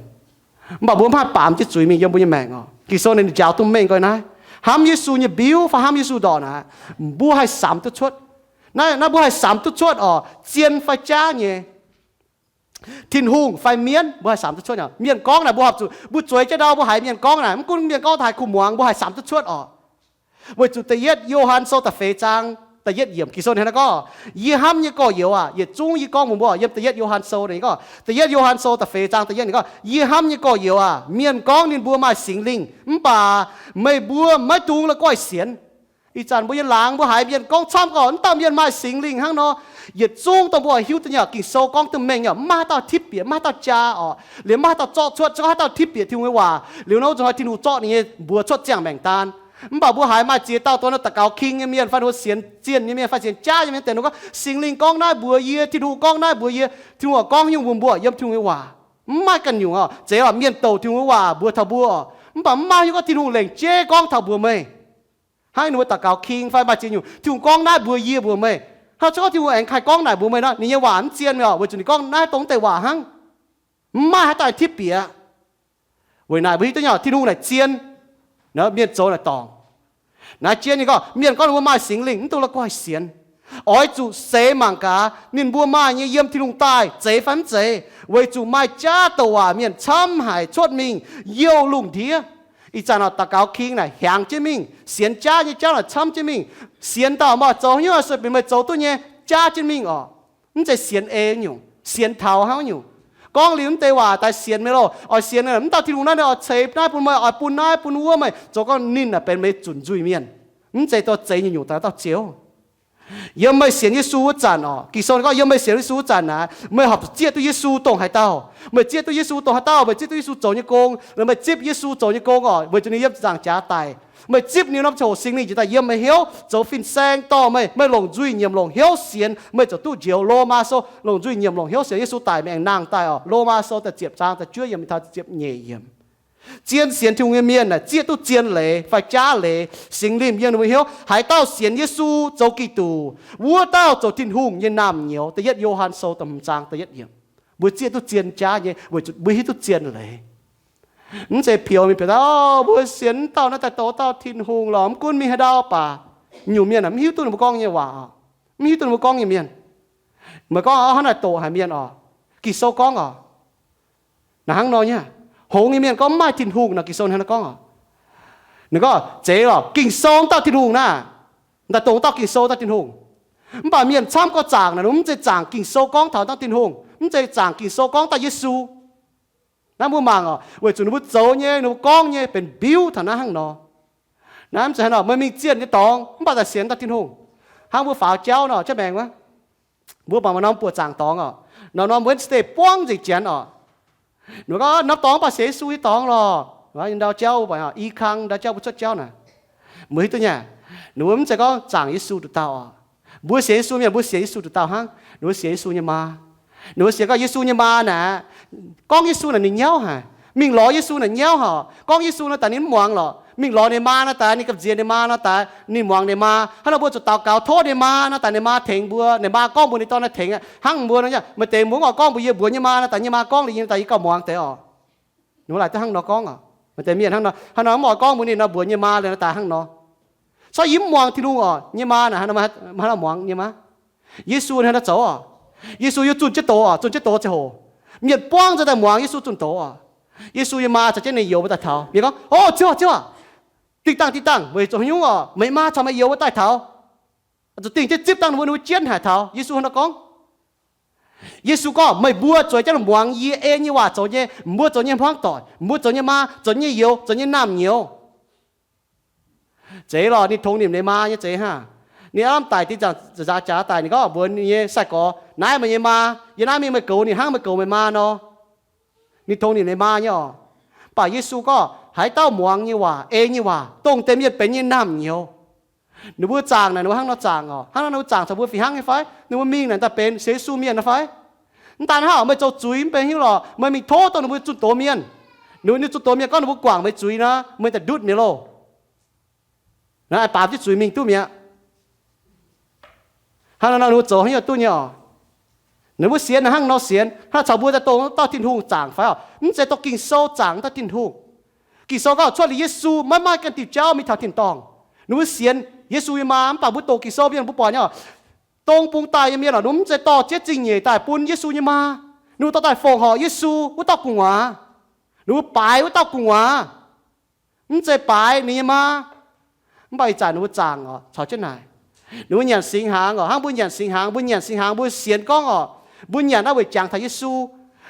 mv baac mbuo mv haih baamz jienv zuiz mingh yiem mbuo nyei maengc oc. Ging-Sou ninh njaaux duqv mengh nqoi naaiv. Hnamv Yesu nyei mbiuv fai hnamv Yesu ndortc naaic, mbuo haih samx duqv cuotv. Naaiv, naaiv mbuo haih samx duqv cuotv oc, zien fai jaav nyei. Tin-Hungh fai mienv, mbuo haih samx duqv cuotv oc. Mienh gorngv naaic mbuo horpc zuqc, mbuo zueiz jienv ndau mbuo haiz mienh gorngv naaic, mv gunv mienh gorngv taux haaix kuh muangx, mbuo haih samx duqv cuotv oc. Weic zuqc da'yietv Yo^han Sou da'feix zaang da'yietv yiemc, Ging-Sou ninh hnangv naaiv gorngv, yie hnamv nyei gorx-youz aac, yietc zungv yie gorngv mbuox mbuo, yiem da'yietv Yo^han Sou ninh gorngv, da'yietv Yo^han Sou da'feix zaang da'yietv ninh gorngv, yie hnamv nyei gorx-youz aac, mienh gorngv ninh mbuo maaih Singx Lingh, mv baac meih mbuo maiv dungx la'guaih sienx. Ih zanc mbuo nyei laangz mbuo haiz mienh gorngv camv gorngv, wuov dauh mienh maaih Singx Lingh hnangv nor. Yietc zungv dongh mbuo hiuv duqv nyei, Ging-Sou gorngv duqv mengh nyei, mv maaih haaix dauh tipv bieqc, mv maaih haaix dauh jaa oc, liemh mv maaih haaix dauh zorqv cuotv, se gorngv haaix dauh tipv bieqc Tin-Hungh nyei waac, liuz nor wuov nzunc haih Tin-Hungh zorqv ninh nyei mbuox cuotv ziangh maengc daan. Mv baac mbuo haiz maaih ziex dauh dongh naaiv daux gaux king nyei mienh fai ninh mbuo sienx zienh nyei mienh fai sienx jaav nyei mienh deix nor gorngv, Singx Lingh gorngv naaiv mbuox yie, Tin-Hungh gorngv naaiv mbuox yie, Tin-Hungh gorngv haaix nyungc mbuox mbuo yiem Tin-Hungh nyei waac. Mv maaih ganh nyungc oc. Zeiz oc, mienh douc Tin-Hungh nyei waac mbuox taux mbuo oc, mv baac mv maaih haaix nyungc gorngv Tin-Hungh lengc jeiv gorngv taux mbuox meih. Hnangv ninh mbuo daux gaux king fai maaih ziex nyungc, Tin-Hungh gorngv naaiv mbuox yie mbuox meih. Hnangv cuotv gorngv Tin-Hungh aengx haih gorngv naaic mbuox meih nor, ninh nyei waac mv zien meih oc, weic zuqc ninh gorngv naaiv dongh mv deix waac hnangv. Mv maaih haaix dauh tipv bieqc. Weic naaic mbuo hiuv duqv nyei oc, Tin-Hungh naaic zien. Naaiv mienh zoux naaic dorngc. Naaiv jien ninh gorngv, mienh gorngv ninh mbuo maaih Singx Lingh, mv dungx la'guaih sienx. Oix zuqc seix mangc gaax ninh mbuo maaih nyei yiem Tin-Hungh daaih zeiz fai mv zeiz, weic zuqc maaih jaav douc waac mienh camv haic cuotv mingh youh lungh ndiev. Ih zanc oc, daux gaux king naaic hiaangx jienv mingh, sienx jaav nyei jauv naaic camv jienv mingh. Sienx dauh maaih zoux haaix nyungc se benx meih zoux duqv nyei, jaav jienv mingh oc. Mv zeiz sienx ei nyungc, sienx taux hnangv nyungc. Gorngv liuz mv deix waac daaih sienx meih loh, oix sienx mv dauh Tin-Hungh naaiv, oix ceix naaiv bun meih, oix bun naaiv bun wuov, meih zoux gorngv ninh naaic benx meih zunc nzuih mienh. Mv zeiz dorh zeix nyungc-nyungc daaih dauh Ziouv. Yiem meih sienx Yesu wuov zanc oc, Ging-Sou gorngv yiem meih sienx Yesu wuov zanc naaic, meih horpc zieqv duqv Yesu dongh haaix dauh. Meih zieqv duqv Yesu dongh haaix dauh, meih zieqv duqv Yesu zoux nyei gong, meih zipv Yesu zoux nyei gong oc, weic zuqc ninh yiem zaangc jaax daic. Meih zipv ninh norm ziangh hoc Singx Lingh njiec daaih yiem meih hnyouv, zoux fin-saeng dorh meih, meih longc nzuih nyiemc longc hnyouv sienx, meih ziouc duqv njoux. Lomaa Sou longc nzuih nyiemc longc hnyouv sienx Yesu daic, meih aengx nangh daaih oc. Lomaa Sou da'ziepc zaang da'juov yiemc, ziepc nyeic yiemc. Zien sienx Tin-Hungh nyei mienh naaic zieqv duqv zien leiz fai jaav leiz, Singx Lingh yiem ninh mbuo hnyouv. Haaix dauh sienx Yesu zoux Giduc, wuov dauh zoux Tin-Hungh nyei naamh nyouz. Da'yietv Yo^han Sou da'hmz zaang da'yietv yiemc. Mbuo zieqv duqv zien jaav nyei weic zuqc mbuo hiuv duqv zien leiz. Mv zeiz pioux mingh pioux daaih, mbuo sienx dauh naaiv daaih douz dauh Tin-Hungh lorqc, mv gunv mingh haaix ndau baac. Nyungc mienh mv hiuv duqv ninh mbuo gorngv nyei waac, mv hiuv duqv ninh mbuo gorngv nyei mienh. Meih gorngv hnangv naaic doqc haic mienh oc. Ging-Sou gorngv oc, naaic hnangv nor nyei, hngongx nyei mienh gorngv mv maaih Tin-Hungh nor, Ging-Sou hnangv naaiv gorngv oc. Ninh gorngv zeiz lorqc, Ging-Sou dauh Tin-Hungh naaic, daaih dongh dauh Ging-Sou dauh Tin-Hungh. Mv baac mienh camv gorngv zaangc naaic, mv zeiz zaangc Ging-Sou gorngv taux dauh Tin-Hungh, mv zeiz zaangc Ging-Sou gorngv dauh Yesu. Naaiv mbuo mangc oc, weic zuqc ninh mbuo zoux nyei, ninh mbuo gorngv nyei benx mbiuv taux naaiv hnangv nor. Naaiv mv zeiz hnangv nor, meih mingh zienh nyei dorngx mv baac daaih sienx dauh Tin-Hungh. Hnangv mbuo faaux jauv nor, jauv maengx wuov, mbuo mangc maaih norm buoqc zaangc dorngx oc, norm norm Wednesday buangv nzengc janx oc. Ninh gorngv norm dorngx mv baac sienx Yesu nyei dorngx lorqc. Ndau jauv mbuo buatc i kang ndau jauv mbuo cuotv jauv naaic, mbuo hiuv duqv nyei, ninh mbuo mv zeiz gorngv zaangc Yesu nduqc dauh oc. Mbuo sienx Yesu mienh mbuo sienx Yesu nduqc dauh hnangv. Ninh mbuo sienx Yesu nyei maa. Ninh mbuo sienx gorngv Yesu nyei maa naaic, gorngv Yesu naaic ninh nyauv haic, mingh lorz Yesu naaic nyauv haic. Gorngv Yesu naaic daaih ninh mv muangx lorqc, mingh lorz ninh maa naaic daaih, ninh gamh nziex ninh maa naaic daaih, ninh muangx ninh maa. Hnangv nor mbuo zuqc daux gaux tov ninh maa naaic daaih, ninh maa tengx mbuo, ninh maa gorngv mbuox ninh dorn naaic tengx aqv. Hnangv mbuo nor, maaih deix mbuo mv oix gorngv mbuox yie, mbuox nyei maa naaic daaih, nyei maa gorngv liuz yie daaih, yie gauh muangx deix oc. Ninh mbuo laaic duqv hnangv nor gorngv oc. Maaih deix mienh hnangv nor, hnangv nor mv oix gorngv mbuox ninh nor, mbuox nyei maa liuz naaic daaih hnangv nor. Corc yie mv muangx Tin-Hungh oc, nyei maa naaic hnangv nor, hnangv nor muangx nyei maa. Yesu hnangv nor zoux oc. Yesu yiem zunh jienv doz oc, zunh jienv doz ziangh hoc, mienh buangv nzengc daaih muangx Yesu zunh doz oc. Yesu nyei maa caux jienv ninh youz mbuo daaih taux. Mienh gorngv, O, Ziouv, Ziouv, dingh dangh, dingh dangh, weic zuqc haaix nyungc oc? Meih maa caux meih youz mbuo daaih taux. Zuqc dingh jienv zipv dangh ninh mbuo, ninh mbuo jienv haic taux. Yesu hnangv nor gorngv. Yesu gorngv, Meih mbuo zueiz jienv muangx yie ei nyei waac zoux nyei, mbuo zoux nyei hmuangv doic, mbuo zoux nyei maa, zoux nyei youz, zoux nyei naamh nyouz. Zeiz lorqc, ninh tongx nimc ninh maa nyei zeiz hnangv. Ninh aav lamh daic, dingh zaangc nzaaux jaax daic, ninh gorngv mbuox ninh nyei sai-gorx, Naaiv meih nyei maa. Yie naaiv mingh meih goux ninh hnangv meih goux meih maa nor. Ninh tongx nimc ninh maa nyei oc. Mv baac Yesu gorngv haaix dauh muangx nyei waac, ei nyei waac, dongh deix mienh benx nyei naamh nyouz. Ninh mbuo zaangc naaic, ninh mbuo hnangv nor zaangc oc. Hnangv nor ninh mbuo zaangc caux mbuo fih hnangv nyei fai? Ninh mbuo mingh naaic daaih benx sienx Yesu mienh nor fai? Mv daan hnangv, meih zoux zuiz mv benx hiuv lorqc, meih mingh tov dongh ninh mbuo zunh doz mienh. Ninh mbuo zunh doz mienh gorngv ninh mbuo guangc meih zuiz nor, meih daaih ndutv mienh loh. Naaiv baamz jienv zuiz mingh duqv mi'aqv. Hnangv nor ninh mbuo zoux haaix nyungc duqv nyei oc. Ninh mbuo sienx naaic hnangv nor sienx, hnangv caux mbuo daaih dongh dauh Tin-Hungh zaangc fai oc? Mv zeiz dongh Ging-Sou zaangc dauh Tin-Hungh. Ging-Sou gorngv cuotv liuz Yesu maiv maaih ganh diuh jauv mingh taux tin-dorngh. Ninh mbuo sienx Yesu nyei maa, mv baac mbuo doqc Ging-Sou mienh mbuo buatc nyei oc, dong bung daaih nyei mienh oc, ninh mbuo mv zeiz dorh ziex zingh nyeic daaih bun Yesu nyei maa. Ninh mbuo dorh daaih fongc horc Yesu wuov dauh gu'nguaaz. Ninh mbuo baaix wuov dauh gu'nguaaz, mv zeiz baaix ninh nyei maa. Mv baac ih zanc ninh mbuo zaangc oc, caux jienv naaic. Ninh mbuo nyanc singx hnaangx oc, hnangv mbuo nyanc singx hnaangx, mbuo nyanc singx hnaangx mbuo sienx gorngv oc, mbuo nyanc naaiv weic jangx taux Yesu.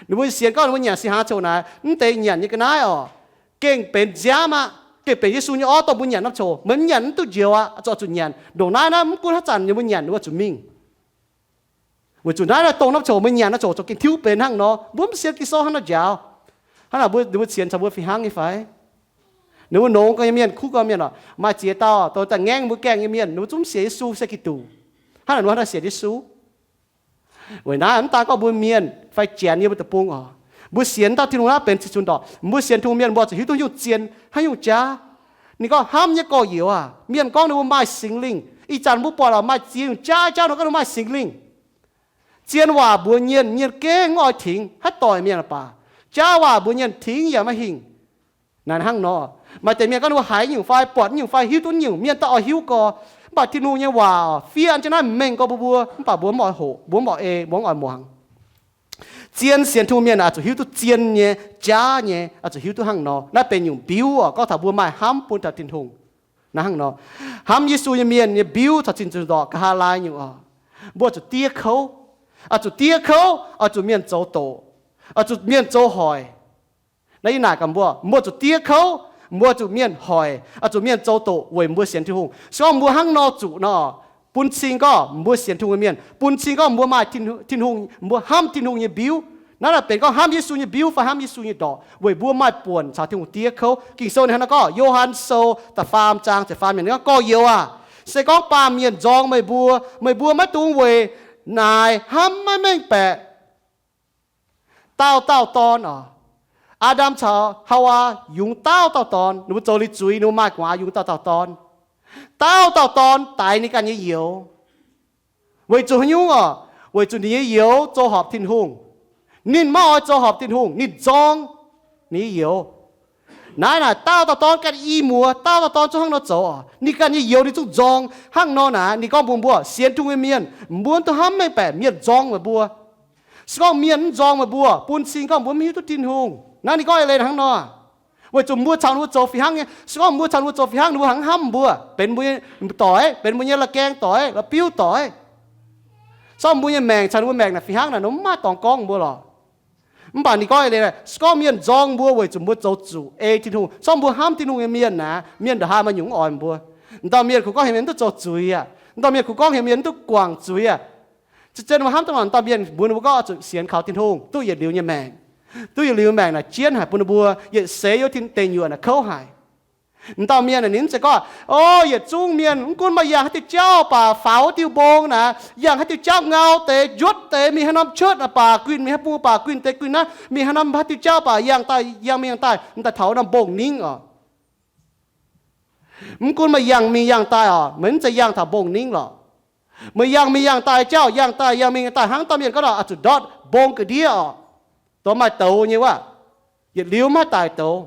Ninh mbuo sienx gorngv ninh mbuo nyanc singx hnaangx ziouc naaic, mv deix nyanc nyei ga'naaiv oc, gengh benx nziaamv aqv, gengh benx Yesu nyei orv dongh mbuo nyanc norm ziouc. Meih mv nyanc mv duqv njoux aqv, zuqc zuqc nyanc. Ndongc naaiv naaiv mv gunv haaix zanc ninh mbuo nyanc, ninh mbuo zuqc mingh. Weic zuqc naaiv dongh norm ziouc meih nyanc norm ziouc zuqc gengh tiuv benx hnangv nor. Mbuo mv sienx Ging-Sou hnangv nor njaaux. Hnangv naaic mbuo, ninh mbuo sienx caux mbuo fih hnangv nyei fai? Ninh mbuo nongx gorngv nyei mienh, kuv gorngv mienh oc, maaih ziex dauh, dongh daaih ngaengv mbuo gaengh nyei mienh, ninh mbuo zungv mv sienx Yesu se Giduc. Hnangv naaic ninh mbuo hnangv sienx Yesu. Weic naaiv mv daan gorngv mbuo mienh fai Janx yiem mbuo deic-bung oc, mbuo sienx dauh Tin-Hungh naaiv benx cih zunc ndorqc, mbuo sienx Tin-Hungh mienh mbuo zuqc hiuv duqv nyungc zien hnangv nyungc jaav. Ninh gorngv hnamv nyei gorx-youz aac, mienh gorngv ninh mbuo maaih Singx Lingh, Ih zanc mbuo buatc lorqc, maaih ziex nyungc jaav, jaav nor gorngv mbuo maaih Singx Lingh. Zien waac mbuox nyienh, nyienh gengh mv oix tingx, haaix doic mienh baac. Jaav waac mbuox nyienh tingx yaac maiv hingh. Naaiv hnangv nor, maaih deix mienh gorngv ninh mbuo haiz nyungc fai buatc nyungc fai hiuv duqv nyungc, mienh daaih oix hiuv gorx. Mv baac Tin-Hungh nyei waac fiev jienv naaiv mengh gorx mbuo, mbuo mv baac mbuo mv oix hoqc, mbuo mv oix ei, mbuo mv oix muangx. Zien sienx Tin-Hungh mienh oix zuqc hiuv duqv zien nyei, jaav nyei, oix zuqc hiuv duqv hnangv nor. Naaiv benx nyungc mbiuv oc, gorngv taux mbuo maaih hnamv bun taux Tin-Hungh. Naaiv hnangv nor, hnamv Yesu nyei mienh nyei mbiuv caux zinh nzunc ndorqc nqa'haav laai nyungc oc, mbuo zuqc diev kouv. Oix zuqc diev kouv, oix zuqc mienh zoux doqc, oix zuqc mienh zoux hoic. Naaiv yie naaic gaax mbuo, mbuo zuqc diev kouv, mbuo zuqc mienh hoic, oix zuqc mienh zoux doqc weic mbuo sienx Tin-Hungh. Se gorngv mbuo hnangv nor zuqc nor, bun cing gorngv mbuo sienx Tin-Hungh mienh, bun cing gorngv mbuo maaih Tin-Hungh, mbuo hnamv Tin-Hungh nyei mbiuv. Naaiv naaic benx gorngv hnamv Yesu nyei mbiuv fai hnamv Yesu nyei ndorqc weic mbuo maaih buonc caux Tin-Hungh diev kouv. Ging-Sou ninh hnangv nor gorngv, Yo^han Sou da'faam zaang ziepc faam yiemc ninh gorngv, Gorx-youz aah! Se gorngv baamh mienh nzorng meih mbuo, meih mbuo maiv dungx weic naaic hnamv maiv mengh baeqc. Daauh dauh dorn oc, Aa^ndam caux Haawaa yungz daauh dauh dorn, ninh mbuo zoux liuz zuiz, ninh mbuo maaih gu'nguaaz yungz dauh dauh dorn. Daauh dauh dorn daix ninh ganh nyei youz. Weic zuqc haaix nyungc oc? Weic zuqc ninh nyei youz zoux horpc Tin-Hungh. Ninh maiv oix zoux horpc Tin-Hungh, ninh nzorng ninh nyei youz. Naaiv naaic daauh dauh dorn ganh i muoz, daauh dauh dorn zungv hnangv nor zoux oc. Ninh ganh nyei youz ninh zungv nzorng. Hnangv nor naaic ninh gorngv mbuox mbuo, sienx Tin-Hungh nyei mienh, mbuo mv dungx hnamv mengh baeqc mienh nzorng meih mbuo. Se gorngv mienh mv nzorng meih mbuo, bun cing gorngv mbuo mv hiuv duqv Tin-Hungh. Naaiv ninh gorngv eix leiz hnangv nor. Weic zuqc mbuo caux ninh mbuo zoux fih hnangv nyei. Se gorngv mbuo caux ninh mbuo zoux fih hnangv, ninh mbuo haiz mv hnamv mbuo, benx mbuo nyei doic, benx mbuo nyei la'gaeng doic, la'biuv doic. Se gorngv mbuo nyei maengc caux ninh mbuo maengc naaic fih hnangv naaic, ninh mv maaih dorngx gorngv mbuo lorqc. Mv baac ninh gorngv eix leiz, se gorngv mienh nzorng mbuo weic zuqc mbuo zoux zuqc ei Tin-Hungh, se gorngv mbuo hnamv Tin-Hungh nyei mienh naaic, mienh ndongc haaix maaih nyungc mv oix mbuo. M'dauh mienh kungx gorngv heuc mienh mv duqv zoux zuiz aqv. M'dauh mienh kungx gorngv heuc mienh mv duqv guangc zuiz aqv. Zien-zien mbuo hnamv duqv nor, m'dauh mienh mbuox ninh mbuo gorngv zuqc sienx kaux Tin-Hungh duqv yietc liuz nyei maengc. Duqv yietc liuz maengc naaic jienv haic bun ninh mbuo yietc seix youv tin deic nyuoqc naaic kouv haic. M'dauh mienh naaic ninh mv zeiz gorngv, o, yietc zungv mienh mv gunv maaih yangh haaix diuh jauv baac faaux wuov diuh mbong naaic, yangh haaix diuh jauv ngau deix, njuotv deix, mingh haaix norm church naaic baac guinh, mingh haaix bung baac guinh deix guinh naaiv, mingh haaix norm haaix diuh jauv baac yangh daaih yangh mingh yangh daaih, m'daaih taux norm mbong ningv oc. Mv gunv meih yangh mingh yangh daaih oc, meih mv zeiz yangh taux mbong ningv lorqc. Meih yangh mingh yangh daaih jauv, yangh daaih yangh mingh yangh daaih hnangv dauh mienh gorngv nor, oix zuqc ndortv mbong ga'ndiev oc. Dongh maaih douz nyei wuov, yietc liuz maiv daaih douz.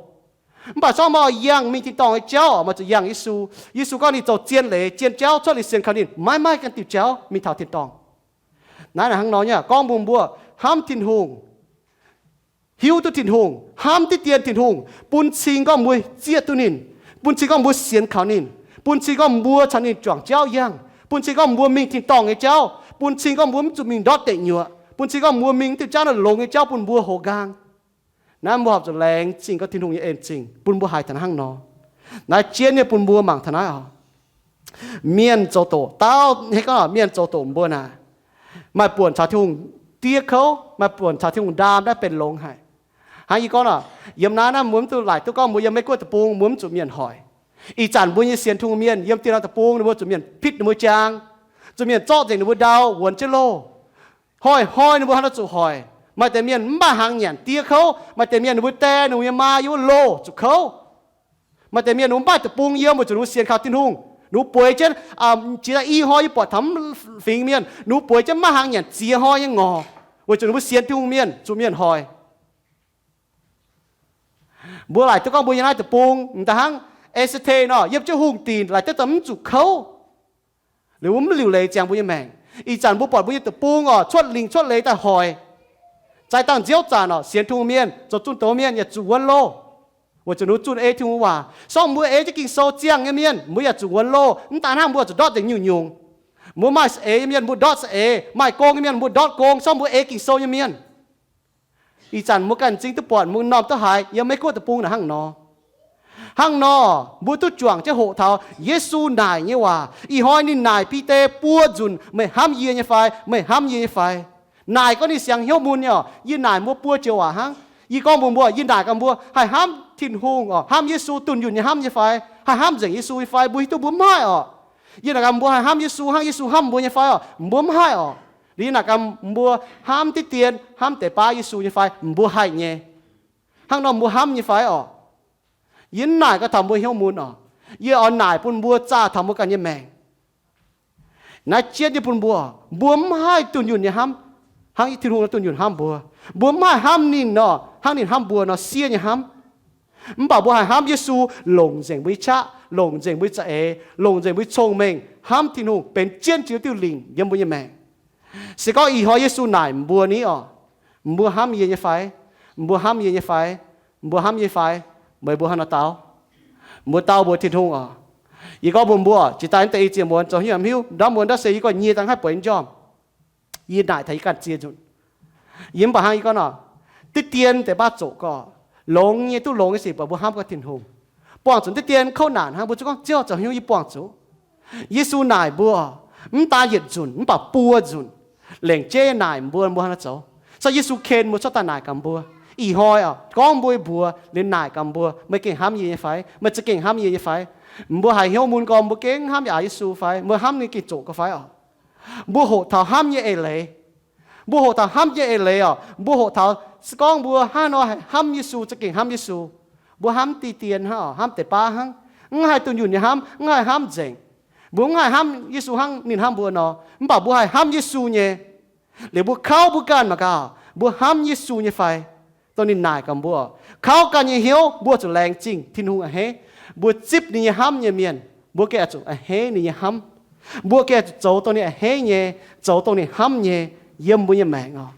Mv baac se gorngv meih oix yangh mingh tin-dorngh nyei jauv oc, meih zuqc yangh Yesu. Yesu gorngv ninh zoux zien leiz zien jauv cuotv liuz sienx kaux ninh, maiv maaih ganh diuh jauv mingh taux tin-dorngh. Naaiv naaic hnangv nor nyei, gorngv mbuox mbuo hnamv Tin-Hungh, hiuv duqv Tin-Hungh, hnamv diqv dien Tin-Hungh, bun cing gorngv mbuo zieqv duqv ninh, bun cing gorngv mbuo sienx kaux ninh, bun cing gorngv mbuo caux ninh juangc jauv yangh, bun cing gorngv mbuo mingh tin-dorngh nyei jauv, bun cing gorngv mbuo mv zuqc mingh ndortv deic nyuoqc, bun cing gorngv mbuo mingh diuh jauv naaiv longx nyei jauv bun mbuo houx nqaang. Naaiv mbuo horpc zuqc laengz zingh gorngv Tin-Hungh nyei en-zingh bun mbuo haiz taux hnangv nor. Naaiv jienv nyei bun mbuo mangc taux naaiv oc. Mienh zoux doqc, daauh hnangv gorngv mienh zoux doqc mbuo naaic, maaih buonc caux Tin-Hungh diev kouv, maaih buonc caux Tin-Hungh ndaam naaiv benx longx haic. Hnangv yie gorngv oc, yiem naaiv naaiv mbuo mv duqv laaic duqv gorngv mbuo yiem Meiv Guoqv deic-bung mbuo mv zuqc mienh hoic. Ih zanc mbuo nyei sienx Tin-Hungh mienh yiem dieh norm deic-bung ninh mbuo zuqc mienh pitv ninh mbuo jaang, zuqc mienh zorqv nzengc ninh mbuo ndau wuonx jienv loh. Hnoi-hnoi ninh mbuo haaix nor zuqc hoic. Maaih deix mienh mv maaih hnaangx nyanc diev kouv. Maaih deix mienh ninh mbuo die ninh mbuo nyei maa yiem wuov loh zuqc kouv. Maaih deix mienh ninh mbuo mv maaih deic-bung yiem weic zuqc ninh mbuo sienx kaux Tin-Hungh. Ninh mbuo bueix jienv, jiex daaih i hnoi yie buatc taux mv fingx mienh, ninh mbuo bueix jienv mv maaih hnaangx nyanc ziex hnoi nyei ngorc, weic zuqc ninh mbuo sienx Tin-Hungh mienh zuqc mienh hoic. Mbuo laaic duqv gorngv mbuo yiem naaiv deic-bung m'daaih hnangv Ester nor, yiem jienv hungh dinc laaic duqv daaih mv zuqc kouv. Liuz mv liuc leiz ziangx mbuo nyei maengc. Ih zanc mbuo buatc mbuo nyei deic-bung oc, cuotv lingc cuotv leiz daaih hoic. Zaaix dangh nziouv zanc oc, sienx Tin-Hungh mienh, zoux zunh doz mienh yaac zuqc wuonx loh, weic zuqc ninh mbuo zunh ei Tin-Hungh waac. Se gorngv mbuo ei jienv Ging-Sou ziangh nyei mienh, mbuo yaac zuqc wuonx loh. Mv daan hnangv mbuo zuqc ndortv nzengc nyungc-nyungc. Mbuo maaih za'eix nyei mienh mbuo ndortv za'eix, maaih gong nyei mienh mbuo ndortv gong, se gorngv mbuo ei Ging-Sou nyei mienh. Ih zanc mbuo ganh m'zing duqv buatc, mbuo m'normh duqv haiz yiem Meiv Guoqv deic-bung naaic hnangv nor. Hnangv nor, mbuo duqv juangc jienv hoqc taux Yesu naaic nyei waac. Ih hnoi ninh naaic Bide buo nzunc, meih hnamv yie nyei fai? Meih hnamv yie nyei fai? Naaic gorngv ninh siangx hnyouv mun nyei oc. Yie naaic mbuo buo joux waac hnangv. Yie gorngv mbuox mbuo, yie naaic gaax mbuo, haih hnamv Tin-Hungh oc, hnamv Yesu dunh yunh nyei hnamv nyei fai? Haih hnamv nzengc Yesu nyei fai? Mbuo hiuv duqv mbuo mv haih oc. Yie naaic gaax mbuo, haih hnamv Yesu hnangv Yesu hnamv mbuo nyei fai oc? Mbuo mv haih oc. Liuz yie naaic gaax mbuo, hnamv diqv dien, hnamv deix baav Yesu nyei fai? Mbuo haih nyei. Hnangv nor mbuo hnamv nyei fai oc? Yie mv naaic gaax taux mbuo hnyouv mun oc. Yie oix naaic bun mbuo zaah taux mbuo ganh nyei maengc. Naaiv jienv nyei bun mbuo, mbuo mv haih dunh yunh nyei hnamv, hnangv Tin-Hungh dunh yunh hnamv mbuo. Mbuo mv haih hnamv ninh nor, hnangv ninh hnamv mbuo nor, siev nyei hnamv. Mv baac mbuo haih hnamv Yesu, longc nzengc mbuo nyei qaqv, longc nzengc mbuo nyei za'eix, longc nzengc mbuo nyei cong-mengh, hnamv Tin-Hungh benx jienv jiex diuh lingc yiem mbuo nyei maengc. Se gorngv ih hnoi Yesu naaic mbuo ni oc, mbuo hnamv yie nyei fai? Mbuo hnamv yie nyei fai? Mbuo hnamv yie fai? Meih mbuo hnangv nor dau. Mbuo dau mbuox Tin-Hungh oc. Yie gorngv mbuox mbuo, jiex daaih naaiv deix i ziex muonz zoux hnyouv hnyouv, ndortv muonz ndortv seix yie gorngv nyie dangh haih bueix njormh. Yie naaic taux yie ganh ziex nzunc. Yie mv baac hnangv yie gorngv nor, diqv dien deix baav zoqc gorx, longx nyei duqv longx nyei sic baac mbuo hnamv gorx Tin-Hungh. Buangh zuqc diqv dien kouv naanc hnangv, mbuo zuqc gorngv Ziouv zoux hnyouv yie buangh zuqc. Yesu naaic mbuo, mv daan yietc nzunc mv baac buo nzunc, lengc jeiv naaic mbuo, mbuo hnangv nor zoux. Se Yesu ken mbuo cuotv daaih naaic gaax mbuo. Ih hnoi oc, gorngv mbuo mbuox liuz naaic gaax mbuo, meih gengh hnamv yie nyei fai? Meih za'gengh hnamv yie nyei fai? Mbuo haiz hnyouv mun gormx mbuo gengh hnamv yaac Yesu fai? Mbuo hnamv ninh gengh zoqc gau fai oc? Mbuo hoqc taux hnamv nyei eix leiz. Mbuo hoqc taux hnamv nyei eix leiz oc. Mbuo hoqc taux se gorngv mbuo hnangv nor haih hnamv Yesu, za'gengh hnamv Yesu, mbuo hnamv diqv dien hnangv oc, hnamv deix baav hnangv, mv haih dunh yunh nyei hnamv, mv haih hnamv nzengc. Mbuo mv haih hnamv Yesu hnangv ninh hnamv mbuo nor, mv baac mbuo haih hnamv Yesu nyei. Liuz mbuo kauv mbuo ganh mangc gaax, mbuo hnamv Yesu nyei fai? Dongh ninh naaic gaax mbuo, kauv ganh nyei hnyouv mbuo zuqc laengz zingh Tin-Hungh a'hneiv. Mbuo zipv ninh nyei hnamv nyei mienh, mbuo gengh oix zuqc a'hneiv ninh nyei hnamv. Mbuo gengh oix zuqc zoux dongh ninh a'hneiv nyei, zoux dongh ninh hnamv nyei yiem mbuo nyei maengc oc.